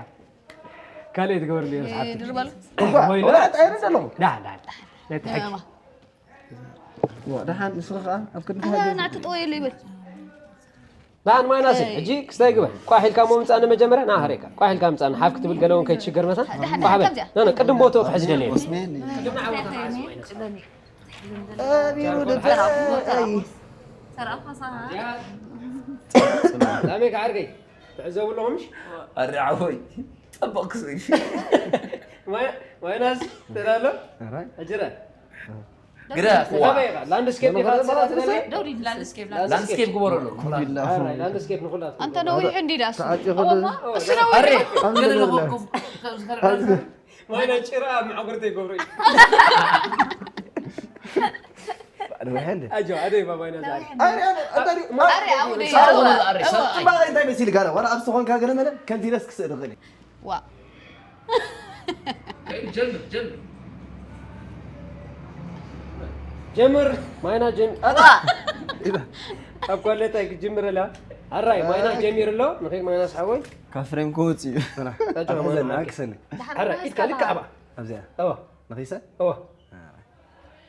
ካልእ ትገበርሉ እየ ዝሓፍት። ድርበሉ። እኳ፣ ወይ ወላ ላ- እንታይ ይረዳ ኣለኹ? ዳ፣ ዳ፣ ዳ። ነቲ ሕጊ። እማ። ዋ፣ ደሓን ንስኺ ኸዓ ኣብ ቅድሚ ኣላ፣ ሃገር ናቲ ጠወየሉ ይብል። ደሓን ማይናስ፣ ሕጂ ክስታይ ግበር። ቋሕ ኢልካ እሞ ምጻኒ መጀመርያ፣ ና፣ ሃረይካ። ቋሕ ኢልካ ምጻኒ፣ ሓፍ ክትብል ገለ እውን ከይትሽገር መታን። ደሓን፣ ቋሕ በል። ከምዚኣ። ና፣ ና፣ ቅድም ቦትኡ ክሕዝ ደልየ። ወስሜን። ኣቢሉ ተራእኹ፣ ድበይ። ተራእኹ። ተራእኹ፣ ሳሃ። ላሜ ከዓርከይ፣ ትዕዘቡ ኣለኹምሽ? ኣረ ዓወይ፣ ጠበቕ ስእሊ። ማይ-፣ ማይናስ፣ ትራሎ? ኣረ። ኣጅረ። ግዳ፣ ዋ። ላንድስኬፕ ዲኻ ትስራ ትደሊ? ደውሪ፣ ላንድስኬፕ፣ ላንድስኬፕ። ላንድስኬፕ ግበረሉ። ኣረ፣ ላንድስኬፕ ንኹላትኩም። ኣንተ ነዊሑ እንዲ ዳሱ። ተዓፂ ኹሉ። እሱ ነዊሑ። ኣረ፣ ኣንተ ገለ ነዊሑ። ለኾኩም። ማይና ጭራ ኣብ መዕቆርቲ ይገብሮ እዩ። ኣጆ፣ ኣደይ ባባይና ዛሬ። ኣረ፣ ኣረ፣ ኣረ፣ ኣረ፣ ኣረ፣ ኣረ፣ ኣረ፣ ኣረ፣ ኣረ፣ ኣረ፣ ኣረ፣ ኣረ፣ ኣረ፣ ኣረ፣ ኣረ፣ እንታይ መሲል ጋር ዋላ ኣብ ዝኾንካ ገለ መለ ከምዚ ኢለስ ክስእል ይኽእል እየ። ዋ። ጀምር፣ ጀምር። ጀምር፣ ማይና ጀምር። ዋ። ኣብ ኳሌታይ ክጅምር ኣላ። ኣራይ፣ ማይና ጀሚር ኣሎ። ንኸይድ ማይናስ ሓወይ። ካብ ፍሬም ክወጽእ እዩ። ኣጆ፣ ኣትሕዘና፣ ማይና። ኣክሰኒ። ደሓን ኣረ፣ ማይናስ ኢድካ ልክዕ ካባ። ኣብዚኣ። እዋ። ንኺሰ? እዋ። ኣረ።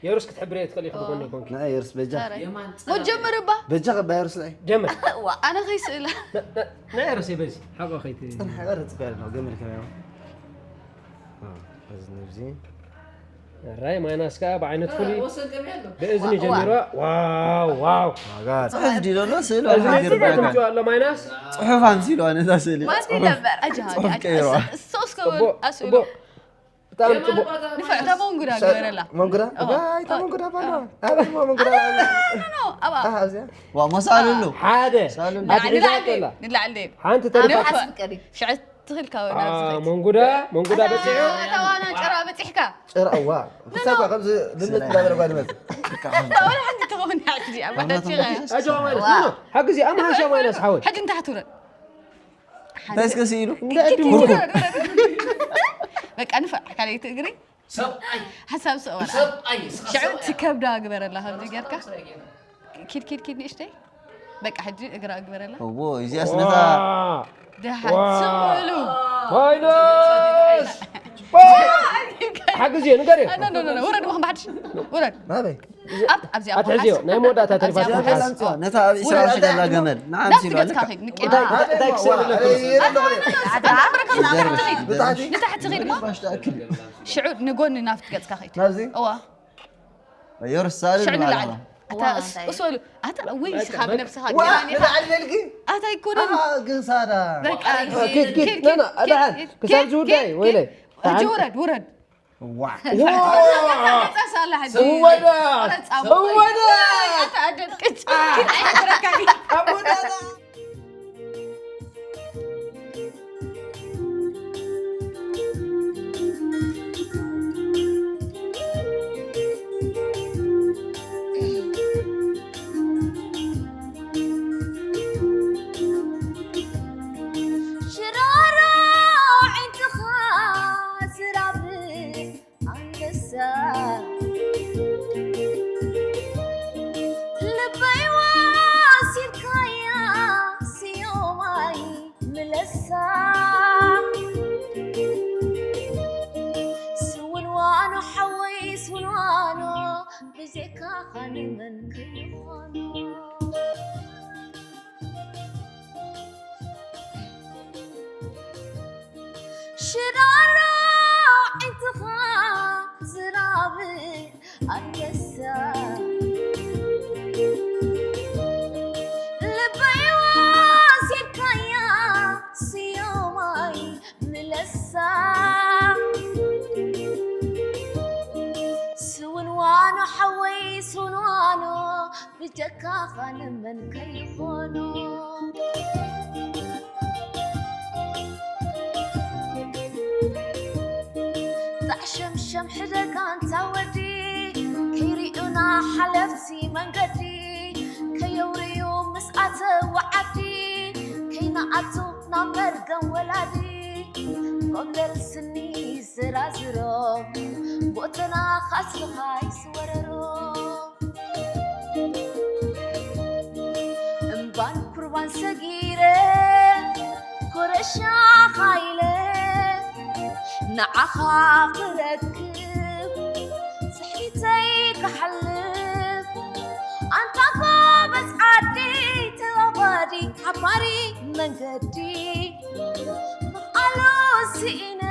የሩስ ክትሕብር እየ ትኽእል ኢኺ ብጎኒ ኮንኪ። ናይ የሩስ በጃ። ኣረ። የማን ሞት ጀምር እባ። በጃ ኸባ የሩስ ናይ። ጀምር። ዋ፣ ኣነ ኸይስእላ። ና-፣ ና-፣ ናይ የሩስ እየ በዚ። ሓቆ ኸይቲ። ጽንሕ፣ ኣረ ጽቡቅ ያለ ነው። ገመድ ከመይ ነው? አ፣ በዚ ነብዚ። ኣራይ፣ ማይናስ ከኣ ብዓይነት ፍሉይ ወሰን ከመይ ኣሎ? ብእዝኒ ዋ። ጀሚርዋ። ዋው፣ ዋው። ዋጋ። ጽሑፍ ድዩ ዘሎ? ስእሊ እዚ ኣሎ፣ ነጥቢ ይገርመሃል። ከምዚ ኣሎ፣ ማይናስ። ጽሑፍ ኣምሲልዋ ነዛ ስእሊ። ማቲ ጽሑፍ፣ ነበር። ኣጃ፣ ጽሑፍ ኣጃ፣ ቀይርዋ። እሱ፣ እሱ እስከ ጽቡቅ፣ ኣስእሎ። ጽቡቅ። ብጣዕሚ ጽቡቅ። ንፍዕ፣ እታ መንጉዳ ሻ-፣ ግበረላ። መንጉዳ? እዋ። ኣይ፣ እታ መንጉዳ ባዶ። ኣበይ እሞ መንጉዳ? ኣበይ? ኖ፣ ኖ፣ ኖ፣ ኣብኣ። ኣሃ፣ ኣብዚኣ? ዋ፣ ሞሳሉ ኣሎ። ሓደ። ሳሉ ኣሎ። ኣትሒዛ ንላዕሊ፣ ኣላ። ንላዕሊ ደይብ። ሓንቲ ተሪፋ። ንፋዕ። ኣስፍቀዲ። ሽዕት ትኽእል ካብ ኣ፣ ናብዚ ኸይድ። መንጉዳ፣ መንጉዳ ኣታ በጺሑ። ተዋና ጭራ በጺሕካ። ጭራ፣ እዋ። ኖ፣ ክሳብ ኖ። ከምዚ ልምጥ እንዳበለ ጓል ይመጽእ። ወላ ሓንቲ ትኸውን እያ ሕጂ፣ ኣብ ኣታ ጭራ። ኣጆ፣ ማይናስ፣ ዋ። ኖ፣ ኖ። ሓግዚ፣ ኣብ መሃሻ ማይናስ ሓወይ። ሕጂ ንታሕቲ ውረድ። እንታይ እስከ ስኢሉ? እንዳ ኪድ፣ ኪድ፣ ኩርኩር። ኪድ፣ ኪድ። በቃ ንፋዕ፣ ካልኣይቲ እግሪ። ሰብኣይ። ሓሳብ ሰው ወላ። ሰብኣይ፣ እስኻ ሽዑ ሰብኣይ። እቲ ከብዳ ግበረላ፣ ከምዚ ጌርካ። ኪድ፣ ኪድ፣ ኪድ፣ ንእሽተይ። በቃ፣ ሕጂ እግራ ግበረላ። እዎ፣ እዚኣስ ነታ ዋ። ደሓን፣ ዋ። ስቕ በሉ። ማይናስ! ሓግዚ፣ ንገር። ኖ፣ ኖ፣ ኖ፣ ኖ፣ ውረድ፣ መኸም ብሓድሽ። ውረድ። ናበይ? ኣብ-፣ ኣብዚኣ ኣትሕዝዮ፣ ኮሓስ። ናይ መወዳእታ ተሪፋት ኣብዚኣ ኮሓስ። ኮሓስ። ነታ ኣብ ኢስራኤል ውረድ። ዘላ ገመል። ንዓም ናብ ሲሉ ገጽካ ኣለካ። ኺድ፣ ንቄዳ። እንታይ፣ እንታይ ክስእል ኣለኩ? ኣታ፣ ኣታ፣ ኣታ፣ ኣታ፣ ይደርብ፣ ንታሕቲ ይደርብ። ኺድ፣ ንታሕቲ ኺድ እሞ። ባሽ ተኣክል። ሽዑ ንጎኒ ናብቲ ገጽካ ኺድ። ናብዚ? እዋ። የሩሳሌም ሽዑ ማለት ንላዕሊ። ነው። ኣታ፣ ዋ፣ እስ-፣ እንታይ? እስ በሉ። ኣታ፣ ውይ፣ በቃ፣ ስኻ በቃ። ብነብስኻ ዋ፣ ገና ኢኻ። ንላዕሊ በልኪ? ኣታ ኣይኮነን። ኣሃ፣ ግሳዳ። በቃ፣ ዋ፣ ኪድ፣ ኪድ፣ ኪድ፣ ኖ፣ ኖ፣ ኪድ፣ ኣድሓን። ኪድ፣ ክሳብ ኪድ፣ ዝውዳይ፣ ኪድ። ወይለይ። ሕጂ ውረድ፣ ውረድ። ዋ። ዋ! ቀጻ ሳላ ሕጂ። እወዳ! ቀጻ እወዳ! ኣታ ኣደን ቅጭ። ኣይትረካኒ። ኣብ ጎዳና። ሽራሮ ዒንትኻ ዝራብ ኣንበሳ ልበይ ወሲድካያ ስዮማይ ምለሳ ስውንዋኖ ሓወይ ስውንዋኖ ብዜካ ኻልእ መን ከይኾኖ ሽራሮ ዒንትኻ ዝራብ ኣንበሳ ልበይ ወሲድካያ ስዮማይ ምለሳ ስውንዋኖ ሓወይ ስውንዋኖ ብጀካኻ ንመን ከይኾኖ ጣዕሸምሸም ሕደጋ እንታ ወዲ ከይሪኡና ሓለፍቲ መንገዲ ከየውርዩ ምስ ኣተው ዓዲ ከይንኣቱ ናብ መርገም ወላዲ ኮምደል ስኒ ዝራዝሮም ጎተና ካስልኻ ይስወረሮም እምባን ኩርባን ሰጊረ ኮረሻኻ ኢለ ንዓኻ ክረክብ ስሒተይ ክሓልፍ ኣንታ ጎበዝ ዓዲ ተዋባዲ ሓባሪ መንገዲ ምኽኣሉ ስኢነ